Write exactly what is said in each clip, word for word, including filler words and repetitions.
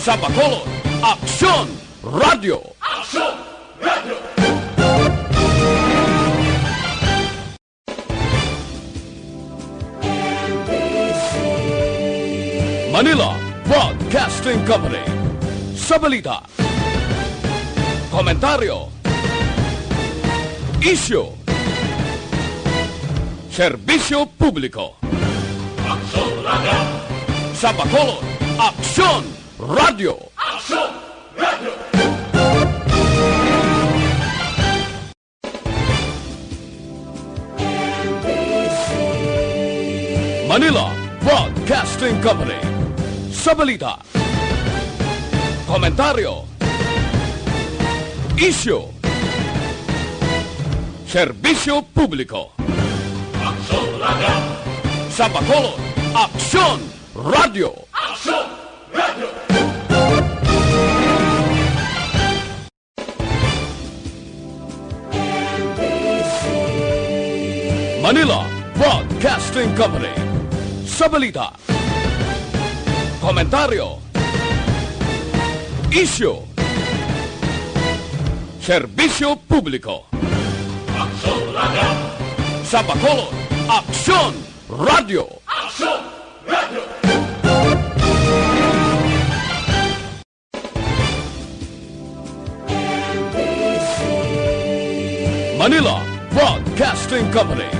Sa Bacolod, Aksyon Radio! Aksyon Radio! Manila Broadcasting Company. Sa balita, komentaryo, isyu, serbisyo publiko. Aksyon Radio! Sa Bacolod, Aksyon Radio! Aksyon Radio! Manila Broadcasting Company. Sa balita, komentaryo, isyu, serbisyo publiko. Aksyon Radio! Sa Bacolod, Aksyon Radio! Aksyon Radio! Manila Broadcasting Company. Sa balita, komentaryo, isyu, serbisyo publiko. Aksyon Radio! Sa Bacolod, Aksyon Radio! Aksyon Radio! Manila Broadcasting Company.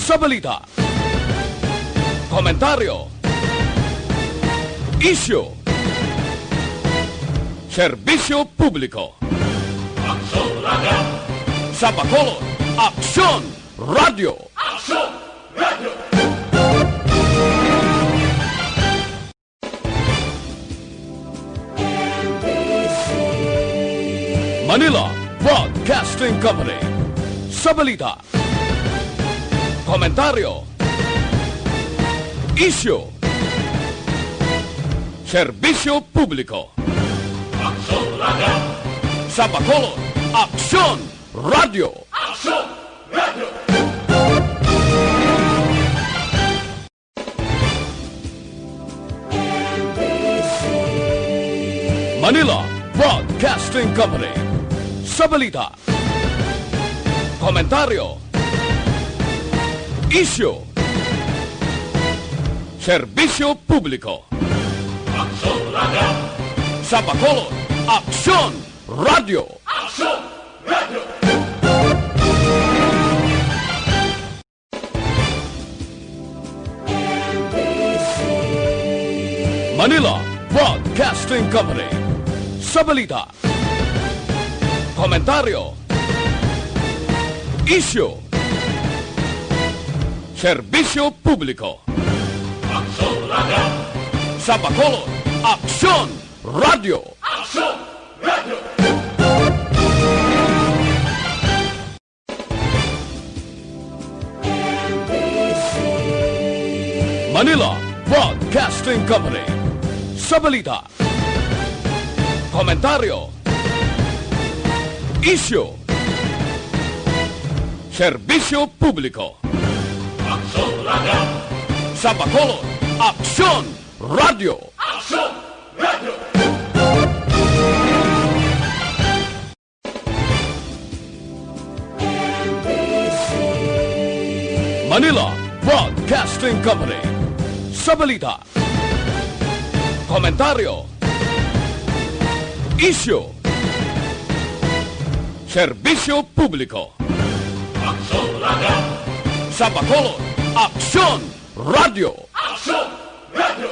Sa balita, komentaryo, isyu, serbisyo publiko. Aksyon Radio! Sa Bacolod, Aksyon Radio! Aksyon Radio! Manila Broadcasting Company. Sa balita, komentaryo, isyu, serbisyo publiko. Aksyon Radio! Sa Bacolod, Aksyon Radio! Aksyon Radio! Manila Broadcasting Company. Sa balita, komentaryo, isyu, serbisyo publiko. Aksyon Radio! Sa Bacolod, Aksyon Radio! Aksyon Radio! Manila Broadcasting Company. Sa balita, komentaryo, isyu, serbisyo publiko. Aksyon Radio! Sa Bacolod, Aksyon Radio! Aksyon Radio! Manila Broadcasting Company. Sa balita, komentaryo, isyu, serbisyo publiko. Aksyon Radio! Sa Bacolod, Aksyon Radio! Aksyon Radio! Manila Broadcasting Company. Sa balita, komentaryo, isyu, serbisyo publiko. Aksyon Radio! Sa Bacolod, Aksyon Radio! Aksyon Radio!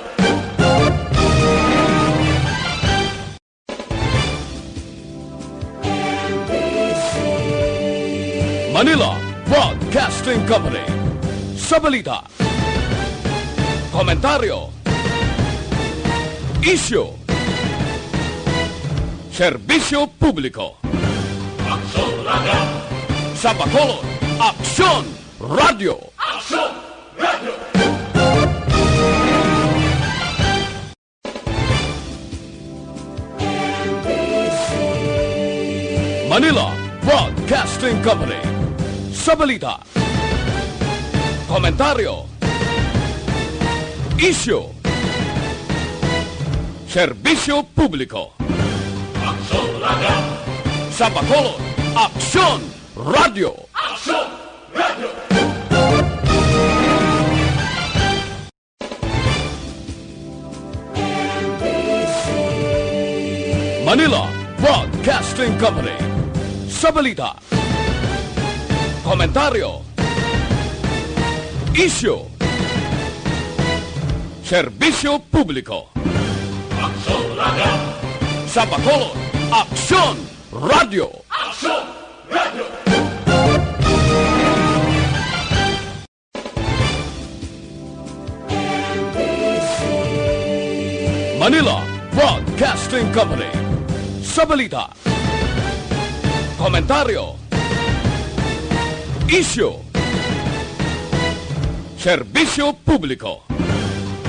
Manila Broadcasting Company. Sa balita, komentaryo, isyu, serbisyo publiko. Aksyon Radio! Sa Bacolod, Aksyon Radio! Aksyon Radio! Manila Broadcasting Company. Sa balita, komentaryo, isyu, Serbisyo Publiko. Aksyon Radio. Sa Bacolod, Aksyon Radio. Aksyon Radio. Manila Broadcasting Company. Sa balita, komentaryo, isyu, serbisyo publiko. Aksyon Radio. Sa Bacolod, Aksyon Radio. Aksyon Radio. Manila Broadcasting Company. Sa balita, komentaryo, isyu, serbisyo publiko.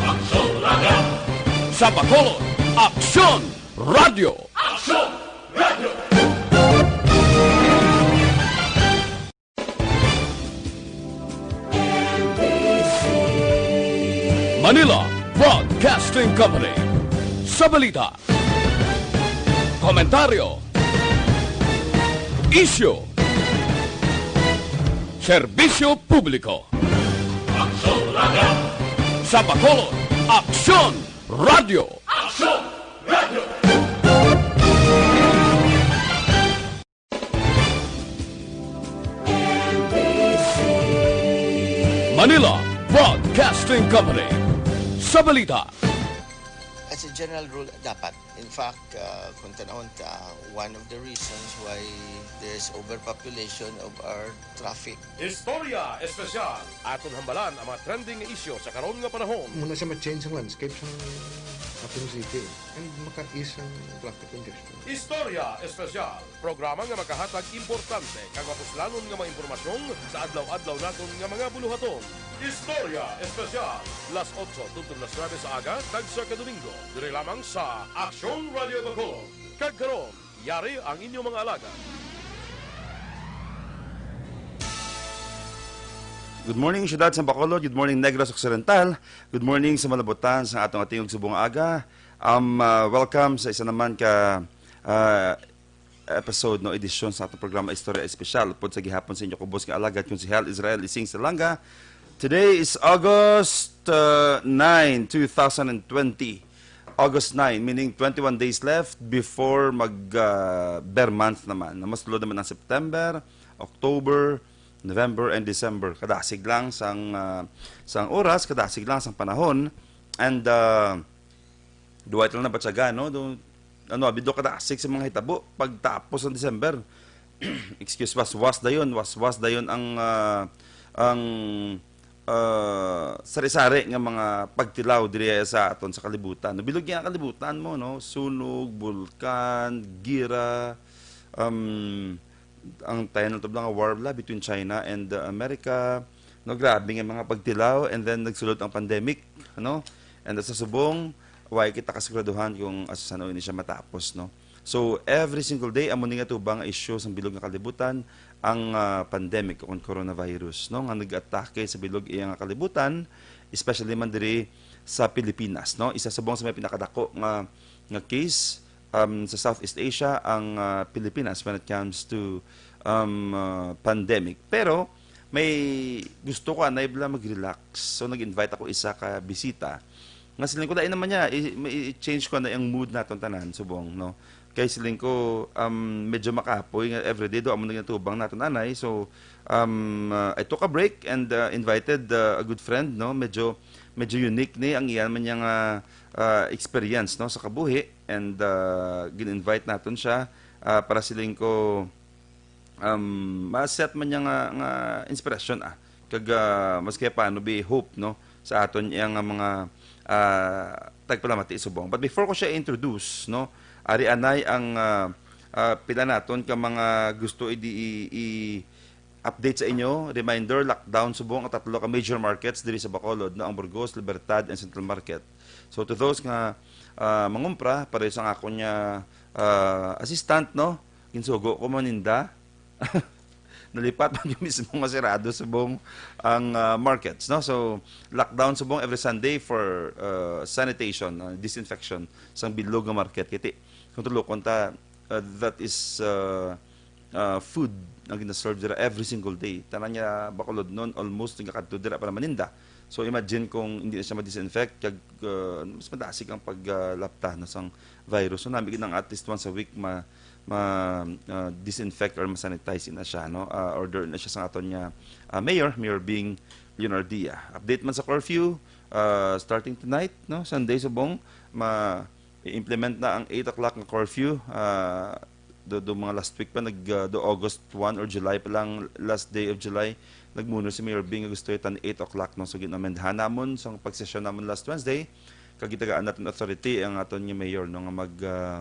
Aksyon Radio. Sa Bacolod, Aksyon Radio. Aksyon Radio. Manila Broadcasting Company. Sa balita, komentaryo, isyu, serbisyo publiko. Aksyon Radio. Sa Bacolod, Aksyon Radio. Aksyon Radio. Manila Broadcasting Company. Sa balita, As a general rule, dapat. In fact, uh, kung tanawon ta, one of the reasons why there's overpopulation of our traffic. Istorya Espesyal. Aton hambalan ang mga trending nga isyu sa karon nga panahon. Muna siya ma-change ang landscape sa ating city. And maka-ease ang traffic congestion. Istorya Espesyal. Programa nga makahatag importante kag mapuslanon nga mga impormasyon sa adlaw-adlaw naton nga mga buluhaton. Istorya Espesyal. Las otso tubtob las nuebe sa aga, tagsa ka Domingo. Diri lamang sa Aksyon Radio Bacolod. Kag karon, yari ang inyong mga alagad. Good morning, Syudad sa Bacolod. Good morning, Negros Occidental. Good morning sa malabutan sa atong atingog subong aga. Um, uh, welcome sa isa naman ka uh, episode, no, edisyon sa atong programa Istorya Espesyal. Upod sa gihapon sa inyo kubos nga alagad, Konsehal Israel Ising Salanga. Today is August uh, nine, two thousand twenty. August nine, meaning twenty-one days left before mag uh, ber month naman. Namasulod naman ang September, October, November, and December. Kadasig lang sang uh, sang oras, kadasig lang sang panahon. And uh, duwa lang nabatyagan, no? Do, ano, abi do kadasig sa mga hitabo pagtapos ng December. Excuse, waswas dayon, waswas dayon ang uh, ang uh, sari-sari nga mga pagtilaw diri sa aton sa kalibutan. No, bilog nga kalibutan mo, no? Sunog, bulkan, gira, um, ang tayo na nga war la between China and uh, America. No, grabe nga mga pagtilaw, and then nagsulod ang pandemic, ano? And sa subong, why kita kasiguraduhan kung asa ano ini siya matapos, no? So every single day amo ni nga tubang nga isyu sa bilog nga kalibutan ang uh, pandemic o coronavirus, no, nga nag-atake sa bilog iya nga kalibutan, especially man diri sa Pilipinas, no? Isa subong sa mga pinakadako nga nga case um, sa Southeast Asia ang uh, Pilipinas when it comes to um, uh, pandemic. Pero may gusto ko anay bala mag-relax. So nag-invite ako isa ka bisita nga siling ko, dai naman niya, i-change ko na yung mood naton tanan, subong, no? Kay siling ko, um, medyo makapoy nga everyday do amo nagatubang naton anay. So um, uh, I took a break and uh, invited uh, a good friend, no? Medyo medyo unique ni ang iyan man niya nga uh, experience, no, sa kabuhi, and uh, gin-invite naton siya uh, para siling ko um, ma-set man niya nga, nga inspirasyon, ah, kag uh, maski paano be hope, no, sa aton iya nga mga uh, tagpalamati subong. But before ko siya introduce, no, ari anay ang uh, uh, pila naton ka mga gusto i, i, i update sa inyo. Reminder, lockdown subong ang tatlo ka major markets diri sa Bacolod, no, ang Burgos, Libertad, and Central Market. So to those nga uh, mangumpra, pareho sa akon nga uh, assistant, no, ginsugo ko maninda. nalipat man yung mismo nga sirado subong ang, ah, markets, no? So, lockdown subong every Sunday for, ah, sanitation, ah, disinfection sang bilog nga market. Kiti, kung tulukon ta, ah, that is, ah, ah, food ang ginaserve dira every single day. Tanan nga Bacolodnon almost nagakadto dira para maninda. So, imagine kung hindi na siya ma-disinfect, kag, ah, mas madasig ang paglapta, no, sang virus. So, nami gid ang at least once a week ma-, ma-, ah, disinfect or ma-sanitize na siya, no? Ah, order na siya sa aton nga, ah, mayor, Mayor Bing Leonardia. Update man sa curfew, ah, starting tonight, no, Sunday subong, ma-implement na ang eight o'clock nga curfew. Ah, do, do mga last week pa, nag, ah, do August one or July pa lang, last day of July, nagmuno si Mayor Bing nga gusto itan eight o'clock, no? So, gin-amendahan namon sa pagsesyon namon last Wednesday, kag gitagaan naton authority ang aton nga mayor, no, nga mag, ah,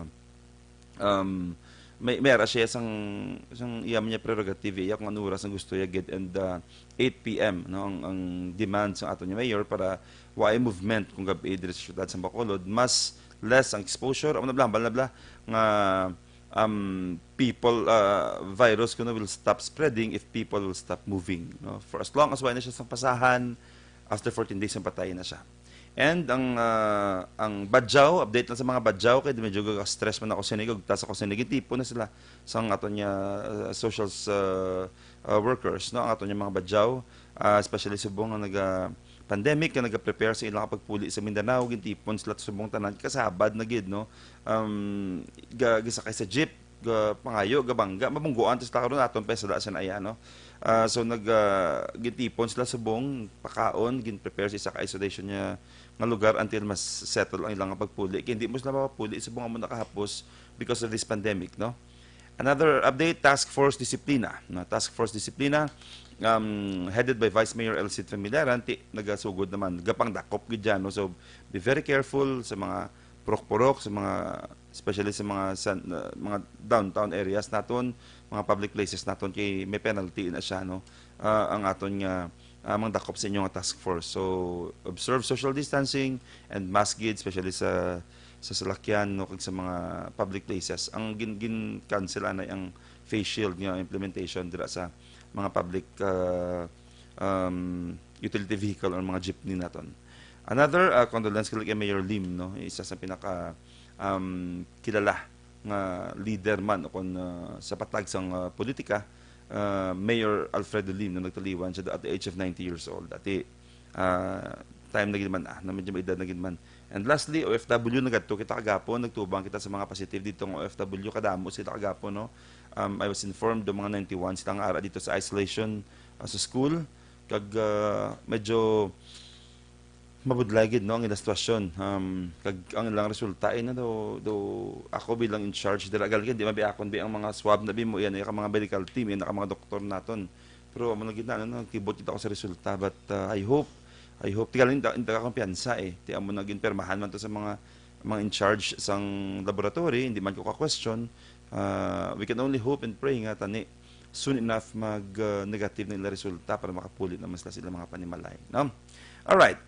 um, may, may ara siya sang, sang iya man niya prerogative, iya kung ano oras ang gusto niya gid, and, ah, eight p m, no, ang, ang demand sa aton nga mayor para waay movement kung gabi diri sa syudad sa Bacolod, mas less ang exposure, amo na bla, bla, bla, nga, um, people, ah, virus kuno will stop spreading if people will stop moving, no? For as long as wala na siya sang pasahan, after fourteen days, ang patay na siya. And ang, ah, ang Badjao, update lang sa mga Badjao, kay medyo ga-stress man ako sinig, ug tas ako sinig, gintipon na sila sang aton nga, ah, social, ah, ah, workers, no, ang aton nga mga Badjao, ah, especially subong nga naga-pandemic, nga naga-prepare sa ilang pagpuli sa Mindanao, gintipon sila subong tanan, kasabad na gid, no, um, ga-, gisakay sa jeep, ga-, pangayo, gabangga, mabungguan, tas karon aton pa sa daan sa naya, no? Ah, so, nag, ah, gintipon sila subong pakaon, gin-prepare sa isa ka isolation nga, nga lugar until mas settle ang ilang pagpuli. Kay hindi mo sila mapapuli subong amo nakahapos because of this pandemic, no? Another update, Task Force Disiplina, no? Task Force Disiplina, um, headed by Vice Mayor El Cid Familiaran, ti-, nagasugod naman, gapangdakop gid dyan, no? So, be very careful sa mga purok-purok, sa mga, especially sa mga san-, uh, mga downtown areas naton, mga public places naton, kay may penalty na siya, no? Ah, ang aton nga, ah, mangdakop sa inyo nga task force. So, observe social distancing and mask gid, especially sa, sa salakyan, no, kag sa mga public places. Ang gin-, gin-cancel anay ang face shield nga implementation dira sa mga public, ah, um, utility vehicle or mga jeepney naton. Another, ah, condolence kay Mayor Lim, no? Isa sa pinaka, um, kilala nga leader man o kon, ah, sa patag sang, ah, politika, ah, Mayor Alfredo Lim, no, nagtaliwan siya at the age of ninety years old. Dati, ah, time na gid man, ah, na medyo may edad na gid man. And lastly, O F W, nagadto kita kagapon, nagtubang kita sa mga positive dito nga O F W, kadamo sila kagapon, no? Um, I was informed do mga ninety-one sila nga ara dito sa isolation, ah, sa school. Kag, ah, medyo mabudlay gid, no, ang ilang sitwasyon. Um, kag ang ilang resulta, eh, na do, do, ako bilang in charge dira, gali, di mabiakon bi ang mga swab na bi mo, yan, yung mga medical team, yan, ang mga doktor naton. Pero amo na gid na, ano, nagtibot kita ko sa resulta, but, uh, I hope, I hope, tigaling, hindi ka kumpiyansa, eh. Ti amo na ginpermahan man to sa mga, mga in charge sang laboratory, hindi man ko ka-question. Uh, we can only hope and pray nga tani soon enough mag, uh, negative na ila resulta para makapuli naman sila, sila mga panimalay, no? All right.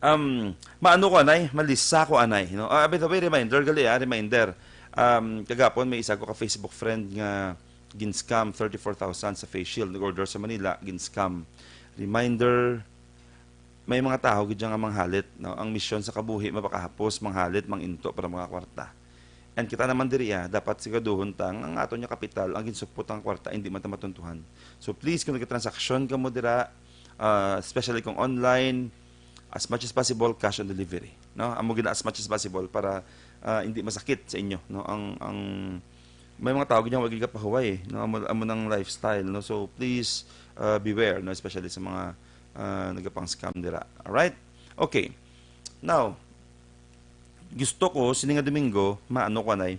Um, maano ko anay, malisa ko anay, no? Ah, by the way, reminder gali, ah, reminder. Um, kagapon may isa ko ka Facebook friend nga gin-scam thirty-four thousand sa face shield, nag-order sa Manila, gin-scam. Reminder, may mga tawo gid nga manghalit, no? Ang misyon sa kabuhi mapakahapos, manghalit, manginto para mga kwarta. And kita naman diri, ah, dapat siguraduhon ta nga ang aton nga kapital, ang ginsupot ang kwarta, hindi man ta matuntuhan. So please, kung nagtransaksyon kamo dira, ah, especially kung online, as much as possible, cash on delivery, no? Amo gina as much as possible para, ah, hindi masakit sa inyo, no? Ang, ang, may mga tao gid nga wala gid kapahuway, no? Amo, amo nang lifestyle, no? So please, ah, beware, no? Especially sa mga, ah, nagapang-scam dira. Alright? Okay. Now, gusto ko, sini nga Domingo, maano ko anay,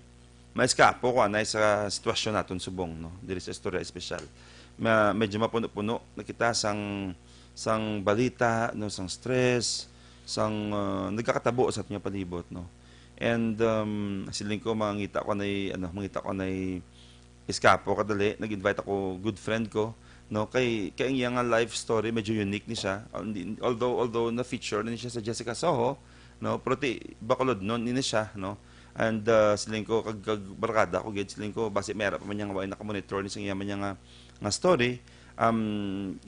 maeskapo ko anay sa sitwasyon naton subong, no? Diri sa istorya espesyal. Ma-, medyo mapuno-puno na kita sang, sang balita, no, sang stress, sang, ah, nagkakatabo sa aton nga palibot, no? And, um, siling ko, mangita ko anay, ano, mangita ko anay eskapo kadali, nag-invite ako, good friend ko, no? Kay, kay ang iya nga life story, medyo unique ni siya. Ah, hindi, although, although na-feature na ni siya sa Jessica Soho, no? Pero ti, Bacolodnon ni siya, no? And, ah, siling ko, kag, kag barkada ko gid, siling ko, basi may ara pa man niya nga way naka-monitor ni sa iya man niya nga nga story, um,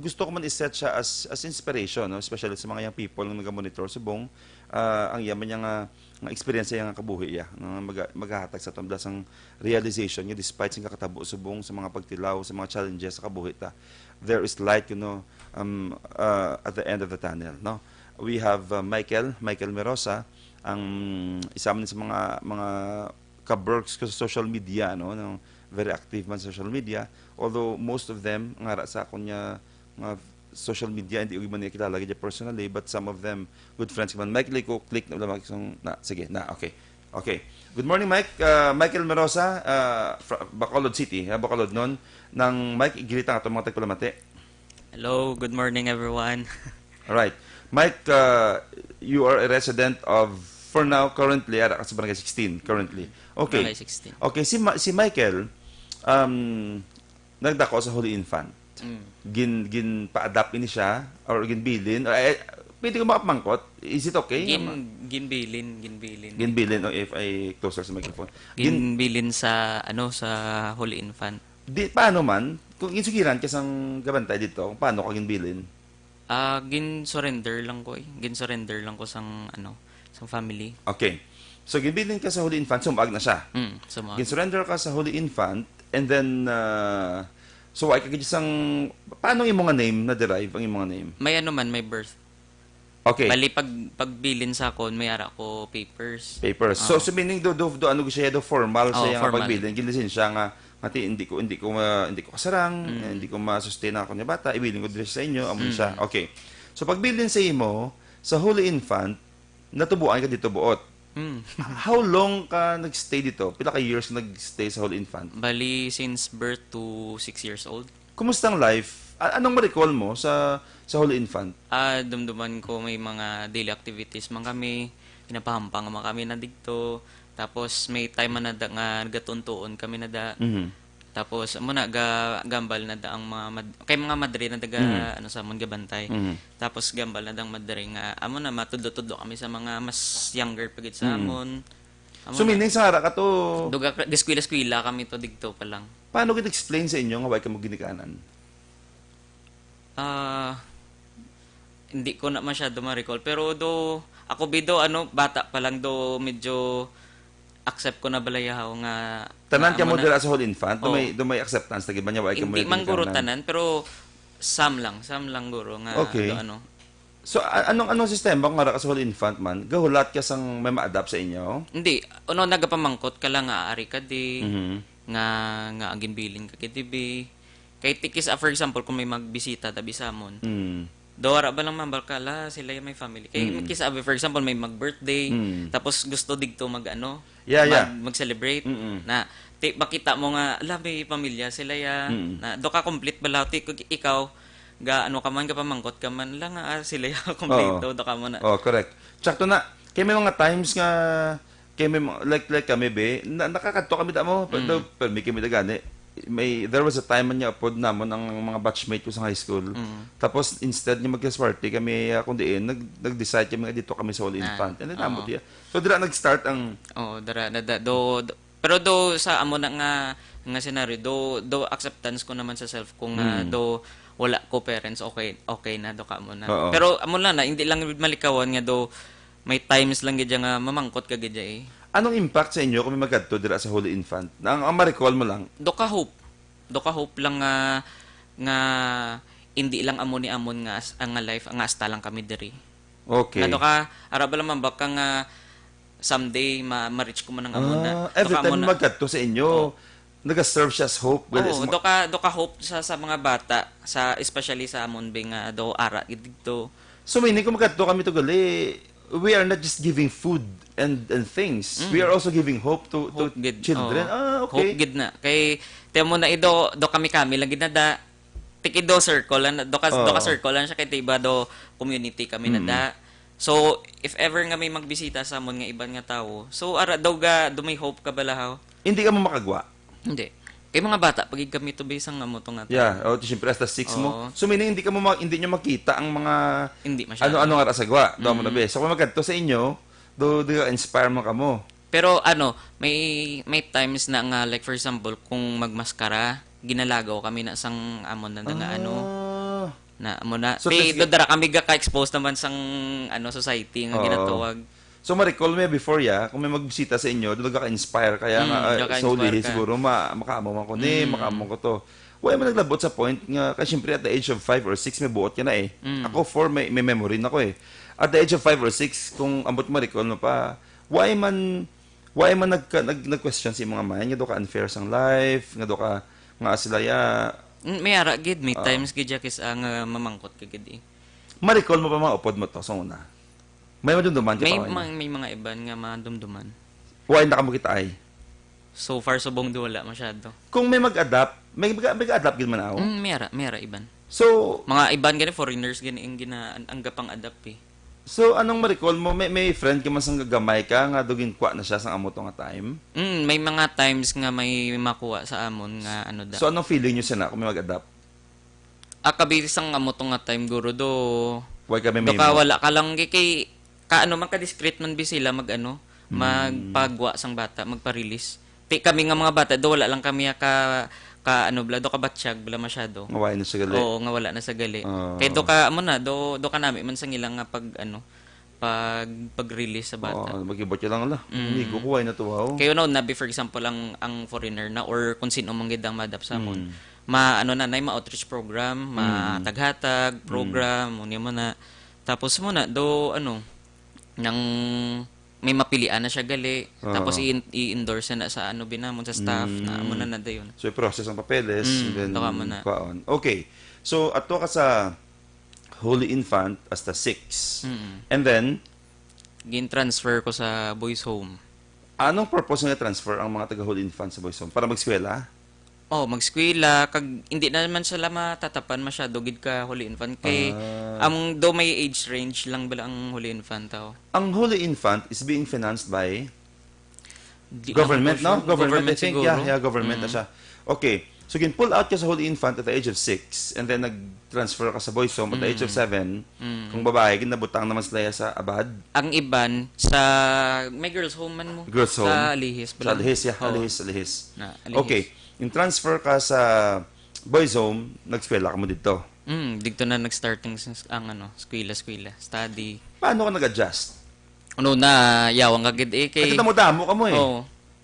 gusto ko man i-set siya as, as inspiration, no? Especially sa mga young people nga nagamonitor subong, ah, ang iya man niya nga, nga experience, iya nga kabuhi, iya, no? Maga-, magahatag sa aton bala sang realization nga despite sing kakatabo subong sa mga pagtilaw, sa mga challenges sa kabuhi ta, there is light, you know, um, uh, at the end of the tunnel, no? We have, uh, Michael, Michael Merosa, ang isa man sa mga, mga ka-Berks ko sa social media, no? Nang very active man sa social media. Although most of them, nga ra sa akon nga, nga social media, hindi ko man nila kilala gid personally, but some of them, good friends ko man. Michael, ko click na lang, so, na, sige, na, okay. Okay. Good morning, Mike. Uh, Michael Merosa, uh, fr-, Bacolod City, ha, Bacolod non. Nang Mike, igilita nga itong mga tagpalamati. Hello, good morning, everyone. All right. Mike, uh, you are a resident of, for now, currently, ara ka sa Barangay sixteen, currently. Okay. Barangay sixteen. Okay, si Ma-, si Michael, um, nagdako sa Holy Infant. Mm. Gin-, ginpa-adopt ini siya, or ginbilin, or, eh, pwede ko makapamangkot? Is it okay? Gin-, ginbilin, ginbilin. Ginbilin, o if I closer sa microphone. Gin- Ginbilin sa, ano, sa Holy Infant. Di, paano man? Kung ginsugiran ka sang gabantay dito, paano ka ginbilin? Ah, gin-surrender lang ko eh. Gin-surrender lang ko sang, ano, sang family. Okay. So, ginbilin ka sa Holy Infant, sumag na siya. Mm, sumag. Gin-surrender ka sa Holy Infant, and then, uh, so, ay ka gid sang, paano ang imo nga name na-derive, ang imo nga name? May ano man, may birth. Okay. Bali, pag, pagbilin sa akon, may ara ko papers. Papers. So, Oo. so meaning do, do, do, ano siya, do formal sa Oo, iyang formal. Pagbilin, ginlisensya nga, nga ti, hindi ko, hindi ko ma-, hindi ko kasarang, Mm. eh, hindi ko ma-sustain ako niya bata, ibilin ko diri sa inyo, amo Mm. siya. Okay. So, pagbilin sa imo, sa Holy Infant, natubuan ka dito buot. Mm. How long ka nagstay dito? Pila ka years ka nagstay sa Holy Infant? Bali, since birth to six years old. Kumusta ang life? A-, anong ma-recall mo sa, sa Holy Infant? Ah, dumduman ko may mga daily activities man kami, ginapahampang man kami na digto. Tapos may time man na da nga nagatuon-tuon kami na da. Mhm. Tapos amo na ga-, gambal na da ang mga mad-, kay mga madre na da ga-, Mhm. ano sa amon gabantay. Mhm. Tapos gambal na da ang madre nga amo na matudlo-tudlo kami sa mga mas younger pa gid sa Mhm. amon. Amo So, na. Meaning sa ara ka to Duga, eskwela-eskwela kami to digto pa lang. Paano gid explain sa inyo nga way ka mo ginikanan? Ah, hindi ko na masyado ma-recall. Pero do, ako bido, ano, bata pa lang do, medyo accept ko na balayahaw nga Tanan nga ka mo amo na. Dira sa Holy Infant, do Oo. may, do may acceptance lagi ba niya? Wa ka mo Hindi man guro ginikanan? Tanan, pero some lang, some lang guro nga Okay. do, ano. So, a-, anong, anong sistema kung ara ka sa Holy Infant man? Gahulat ka sang may ma-adopt sa inyo? Hindi. Ano, nagapamangkot ka lang nga ari ka di, Mhm. nga, nga ginbilin ka gid bi. Kay tikis, ah, for example, kung may magbisita tabi sa amon, Mm. do ara ba lang mambal ka, la, sila yung may family. Kay Mm. kis-a, for example, may mag-birthday, Mm. tapos gusto digto mag-ano, Yeah, yeah. mag-, mag-celebrate. Mm-mm. Na, ti, makita mo nga, la, may pamilya sila ya. Mm. Na, do ka complete bala, ti, kung ikaw, ga, ano ka man, gapamangkot ka man, la nga, ah, sila ya, kompleto, Oo. do ka mo na. Oh, correct. Sakto na. Kay may mga times nga, kay may mga, like, like kami, be, na, nakakadto kami, tamo, pero, Mm. pero may kami na gani. May, there was a time man niya, upod namon ang mga batchmate ko sa high school. Mm. Tapos, instead nga mag-house party kami, ah, kung diin, nag-, nag-decide kami nga dito kami sa Holy Ah, Infant. And then, oo. Amo diya. So, dira nag-start ang Oo, dira, da, da, do, do, pero do sa amo na nga, nga scenario, do, do acceptance ko naman sa self ko nga Mm. do wala ko parents, okay, okay na, do ka mo na. Oo. Pero amo na na, hindi lang malikawan nga do may times lang gid nga mamangkot ka gid eh. Anong impact sa inyo kung may magadto dira sa Holy Infant? Ang, ang ma-recall mo lang? Do ka hope. Do ka hope lang nga, nga hindi lang amo ni amon nga as-, nga life, nga asta lang kami diri. Okay. Nga do ka, ara ba lang man baka nga someday ma-, ma-reach ko man ang amo na. Ah, every Do ka time amo na. Magadto sa inyo, Oh. nag-serve siya as hope, gali Oo, sa mga do ka, do ka hope sa, sa mga bata, sa, especially sa amon, be, nga do ara gid dito. So, meaning kung magadto kami to gali, we are not just giving food and, and things. Mm. We are also giving hope to, to Hope gid. Children. Oo. Ah, okay. Hope gid na. Kay, tiyan mo na, ido, do kami-kami lang gid na da. Tikido circle lang, do ka, do ka Oo. Circle lang siya, kay iba do community kami na Mm. da. So, if ever nga may magbisita sa amon nga iban nga tawo, so, ara, do ga, do may hope ka balahaw? Hindi ka mo makagwa? Hindi. Kay mga bata, pagig kami to, be, sang amo to nga Yeah, tawo. Oh, to, siyempre, hasta six mo. Oo. So, meaning, hindi ka mo ma-, hindi nyo makita ang mga Hindi masyado. Ano-ano nga ra sa gwa. Do mo na, Mm. be. So, kung magadto sa inyo, do, do inspire mo kamo. Pero, ano, may, may times na nga, like, for example, kung magmaskara, ginalagaw kami na sang amon na nga ano, Ah. na amo na. So, Kay basically- dara kami gaka-expose naman sang ano, society nga Oo. ginatawag. So, ma-recall mo before, ya, kung may magbisita sa inyo, doon nagka-inspire kaya nga, Mm, ah, nagka-inspire solely ka. siguro ma makaamo man ko ni, Mm. makaamo ko to. Wala man naglabot sa point nga, kay siyempre at the age of five or six, may buot ka na eh. Mm. Ako, four, may, may memory na ko eh. At the age of five or six, kung ambot ma-recall mo pa, why man, why man nagka, nag, nag-question sa imong amay, nga do ka unfair sang life, nga do ka, nga sila ya, Mm, may ara gid, may Oo. times gid ya kis-, ah, nga mamangkot ka gid eh. Ma-recall mo pa mga upod mo to sa una? May madumduman ka May, pa man? may, may mga iban nga madumduman. Why na ka mo kita ay? So far, subong do wala masyado. Kung may mag-adapt, may, may, may adapt gid man ako. Mm, may ara, may ara iban. So, Mga iban gani, foreigners gani ang gina, ang, ang gapang adapt eh. so anong ma-recall mo? May, may friend ka man sang gagamay ka nga dugin kwa na siya sang amo to nga time? Mm, may mga times nga may makuha sa amon nga ano da. So anong feeling nyo siya na kung may mag-adapt? Ah, kabi sang amo to nga time guro do. Why kami Do may ka wala ka lang kay, kay ka ano man ka discreet man bi sila mag ano, Mm. magpagwa sang bata, magpa-release. Ti kami nga mga bata do wala lang kami ka, ka ano bla do ka batsyag bla masyado. Nga why na siya gali? Oo, nga wala na sa gali. Ah. Kay do ka amo na, do do ka nami man sang ilang nga pag ano, pag pag-release sa bata. Oo, mag-ibot ka lang la. Mm. Amigo ko, why na to, wow? Kay you know, nabi for example ang ang foreigner na or kung sino man gid ang madap sa amon. Mm. Ma ano na, nay ma-outreach program, Mm. mataghatag program, mo mo na. Tapos mo na do ano, nang may mapilian na siya gali, Oo. tapos i- i-endorse na sa ano binamon sa staff na Mm. amo na na dayon. So, i-process ang papeles, Mm, and then, baka mo na. Kwaon. Okay. So, ato ka sa Holy Infant hasta six. Mm. And then, Gin-transfer ko sa boys home. Anong purpose nga transfer ang mga taga Holy Infant sa Boys Home? Para mag-eskwela? Oh, mag-eskwela, kag hindi na naman sila matatapan masyado gid ka Holy Infant. Kay, Ah. ang do may age range lang bala ang Holy Infant tao. Ang Holy Infant is being financed by Di government, lang no? ko sure. Government, I think. Siguro. Yeah, yeah, government na Mm. siya. Okay. So, gin-pull out ka sa Holy Infant at the age of six, and then nag-transfer ka sa Boys Home at the age of Mm. seven. Mm. Kung babae, ginabutang naman sila sa abad. Ang iban sa may girls home man mo. Girls home. Sa Alihis. Sa Alihis, yeah. Oh. Alihis, Alihis. Na, Alihis. Okay. In transfer ka sa Boys Home, nag-eskwela ka mo dito. Mm, dito na nag-starting sa, ang ano, eskwela-eskwela, study. Paano ka nag-adjust? Ano na, yawang ka gid eh, kay... Kasi damo-damo ka mo eh. Oo.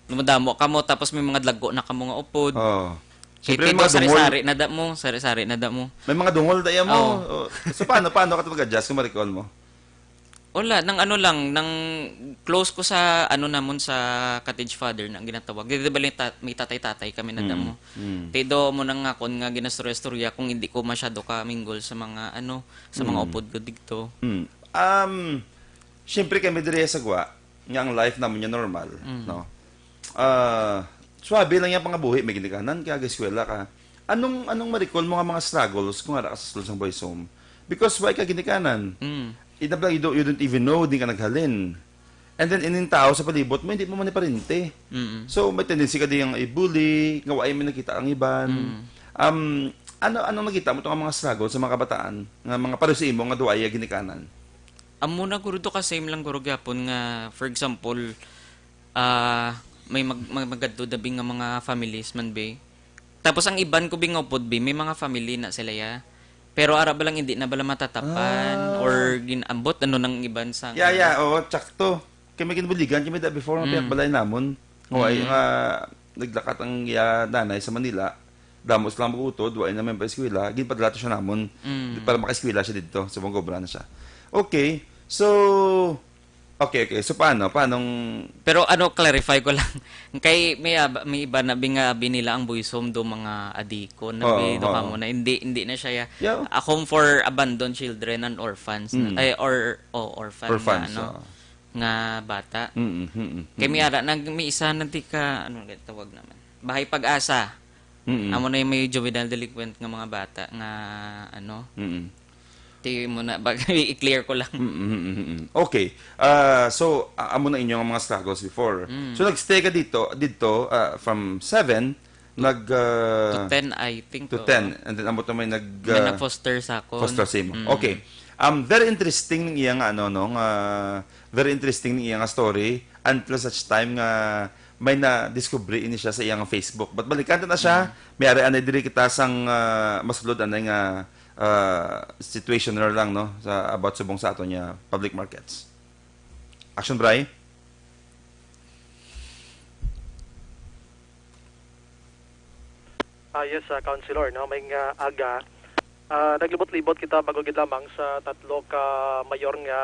Dumadamo ka mo, tapos may mga dalago na ka mo nga upod. Oo. Kay Siyempre, may tido, mga dungol. sari-sari na da mo, sari-sari na da mo. May mga dungol daya mo. Oo. Oh. So, paano, paano ka nag-adjust kung ma-recall mo? Wala, nang ano lang, nang close ko sa, ano namon, sa cottage father na ang ginatawag. Di ba, may ta- may tatay-tatay kami na Mm, damo. mm. Tido mo nang akon nga ginastorya-storya kung hindi ko masyado ka mingle sa mga, ano, sa mga Mm. upod ko digto. Mm. Um, siyempre kami diri sa Gwa, nga ang life naman niya normal, Mm. no? Ah, suabe lang yung pangabuhi, may ginikanan ka, eskwela ka. Anong, anong ma-recall mo nga mga struggles kung ara ka sa school sa Boys Home? Because why ka ginikanan? Mm. Ina bala, you don't, you don't even know, di ka naghalin. And then, ining tao sa palibot mo, hindi mo man parente. Mm. So, may tendency ka diyang i-bully, nga wala may nakita ang iban. Mm. Um, ano, anong nakita mo itong mga struggle sa mga kabataan, nga mga pareho sa imo, nga duwa iya ginikanan? Amo na guro to ka same lang guro gyapon nga, for example, ah, may mag, mag magadto dabi nga mga families man be. Tapos ang iban ko bi nga upod bi, may mga family na sila ya. Pero ara ba lang hindi na bala matatapan Ah. or ginambot ano nang iban sa Yeah, yeah, oo, tsakto. Kami ginbuligan kami da before, Mm. mm. Balay namon. Nga, Mm. nga naglakat ang iya nanay sa Manila. Damo sila mag-utod, wa na may pa-eskwela. Ginpadala to siya namon Mm. para maka-eskwela siya dito. So, mag-obra na siya. Okay. So, okay, okay. So, paano? Paanong... Pero ano, clarify ko lang. Kay may ab- may iba na bi nga abi nila ang boys home do mga adikon na Oo, bi, do oo. Kamo na hindi hindi na siya ya, Yeah. a home for abandoned children and orphans na- Mm. eh, or oh, orphan, Orphans, na, ano, oo. nga bata. Mm, mm, mm, Kay may mm. ara nag may isa na di ka ano nga tawag naman. Bahay Pag-asa. Mm-mm. Amo na yung may juvenile delinquent nga mga bata nga ano. Mm-mm. Ti mo na ba i-clear ko lang. Mm, mm, mm, mm. Okay. Ah, so, a- amo na inyo nga mga struggles before. Mm. So, nag-stay ka dito, dito ah, from seven, nag... ah, To ten, I think. to Oo. ten. And then, amo to may nag... May ah, nag-foster sa ako. foster sa imo. Mm. Okay. Um, very interesting ning iya nga, ano, no, nga, very interesting ning iya nga story. until such time nga may na-discover ini siya sa iyang Facebook. But balikan ta na siya, may ari anay diri kita sang, ah, masulod anay nga, ah, situationer lang, no, sa about subong sa aton nga public markets. Action, Bri? Ah, yes, ah, Councilor, no? May nga aga, ah, naglibot-libot kita bago gid lamang sa tatlo ka mayor nga,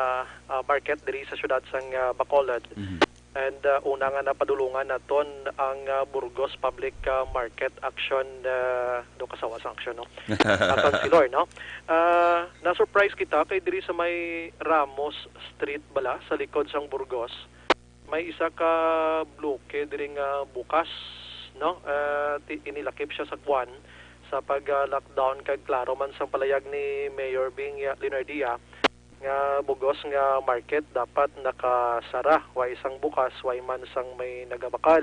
ah, market diri sa siyudad sang, ah, Bacolod. Mhm. And, ah, una nga napadulungan naton ang, ah, Burgos Public, ah, Market Action, ah, do kasawa sa action, no? Ah, Councilor, no? Ah, na-surprise kita kay diri sa may Ramos Street bala sa likod sang Burgos, may isa ka bloke diri nga bukas, no? Ah, ti-, inilakip siya sa kwan sa pag, ah, lockdown, kag klaro man sang palayag ni Mayor Bing, ah, Leonardia nga bugos nga market dapat nakasara, way sang bukas, way man sang may nagabakal.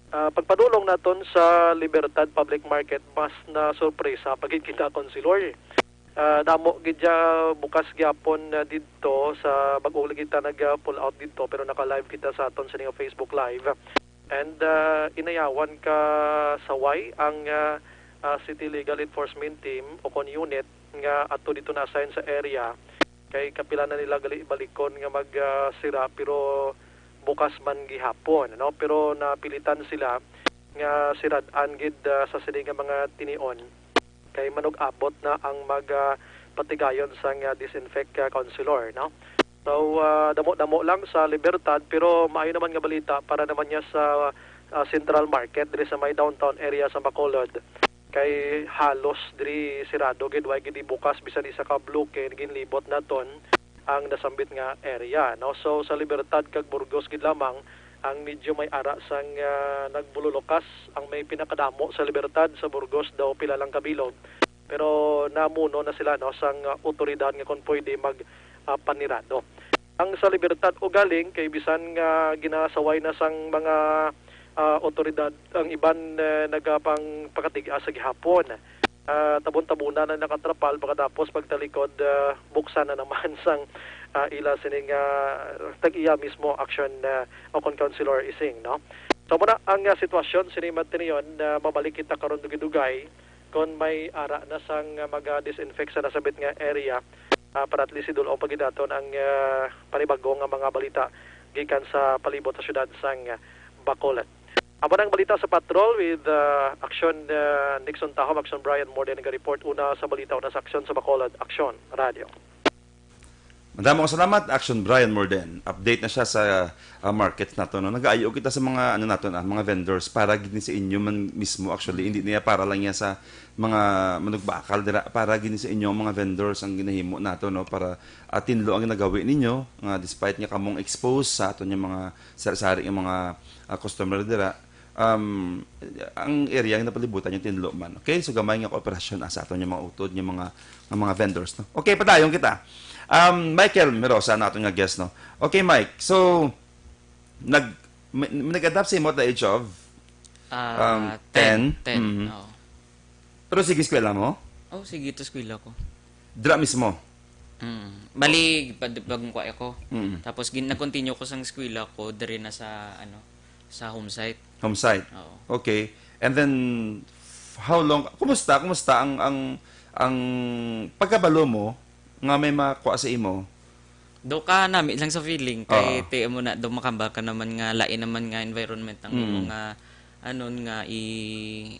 Ah, pagpadulong naton sa Libertad Public Market, mas na sorpresa pa gid kita, Councilor. Ah, damo gid siya bukas gyapon, ah, didto sa bag-o lagi ta nag, ah, pull out didto, pero naka-live kita sa aton sini nga Facebook Live. And, ah, inayawan ka saway ang, ah, ah, City Legal Enforcement Team o kon unit nga ato dito na-assign sa area. Kay kapila na nila gali balikon nga mag, ah, sira, pero bukas man gihapon, no? Pero napilitan sila nga sirad-an gid, ah, sa sini nga mga tinion. Kay manug-abot na ang mag, ah, patigayon sang, ah, disinfect, ah, councilor, no? So, ah, damo-damo lang sa Libertad, pero maayo naman nga balita para naman niya sa, ah, Central Market diri sa may downtown area sa Bacolod. Kay halos diri sirado gid, way gid bukas bisan isa ka bloke, ginlibot naton ang nasambit nga area, no? So, sa Libertad kag Burgos gid lamang ang medyo may ara sang, ah, nagbululukas. Ang may pinakadamo sa Libertad, sa Burgos daw pila lang ka bilog. Pero namuno na sila, no, sang, ah, otoridad nga kon pwede mag, ah, panirado. Ang sa Libertad ugaling kay bisan nga ginasaway na sang mga, ah, otoridad, ang iban, eh, nagapangpakatig-a sa gihapon. Ah, tabon-tabunan na nakatrapal, pagkatapos pagtalikod, ah, buksan na naman sang, ah, ila sining, ah, tag-iya mismo action, ah, o kon Councilor Ising, no? So, muna ang, ah, sitwasyon sini matinion na mabalik kita karon dugay-dugay kon may ara na sang, ah, maga-disinfect sa nasabit nga area, ah, para at least idul-ong pa gid naton ang, ah, panibago nga mga balita gikan sa palibot sa siyudad sang, ah, Bacolod. Amo na ang balita sa Patrol with, ah, Action, ah, Nixon Tahom, Action Brian Morden, nag-report una sa balita, una sa aksyon sa Bacolod, Action Radio. Madamo nga salamat, Action Brian Morden. Update na siya sa, ah, markets nato, no? Nagaayo kita sa mga, ano nato, ah, mga vendors para gid ni sa inyo man mismo, actually. Hindi niya para lang niya sa mga manugbakal dira, para gid ni sa inyo ang mga vendors ang ginahimo nato, no? Para, ah, tinlo ang ginagawi ninyo, nga despite nga kamong exposed sa aton nga mga sari-sari nga mga, ah, customer dira, um, ang area nga napalibutan yung tinlo man. Okay? So, gamay nga kooperasyon, ah, sa aton yung mga utod, yung mga, nga mga vendors, no? Okay, padayon kita. Um, Michael Merosa na aton nga guest, no? Okay, Mike. So, nag, may- nag-adapt sa imo at the age of? Ah, Um, ten? ten. Mhm. Oo. Pero sige, eskwela mo? Oh, sige, to eskwela ko. Dira mismo? Mm. Bali, pag kuha ako. Mm. Tapos gin nag-continue ko sang eskwela ko diri na sa ano, sa home site. Home site? Oo. Okay. And then, how long, kumusta? Kumusta ang, ang, ang pagkabalo mo nga may makuha sa imo? Do ka nami lang sa feeling kay Oo. ti mo na do makambal ka naman nga lain naman nga environment ang Mm. imo nga anon nga i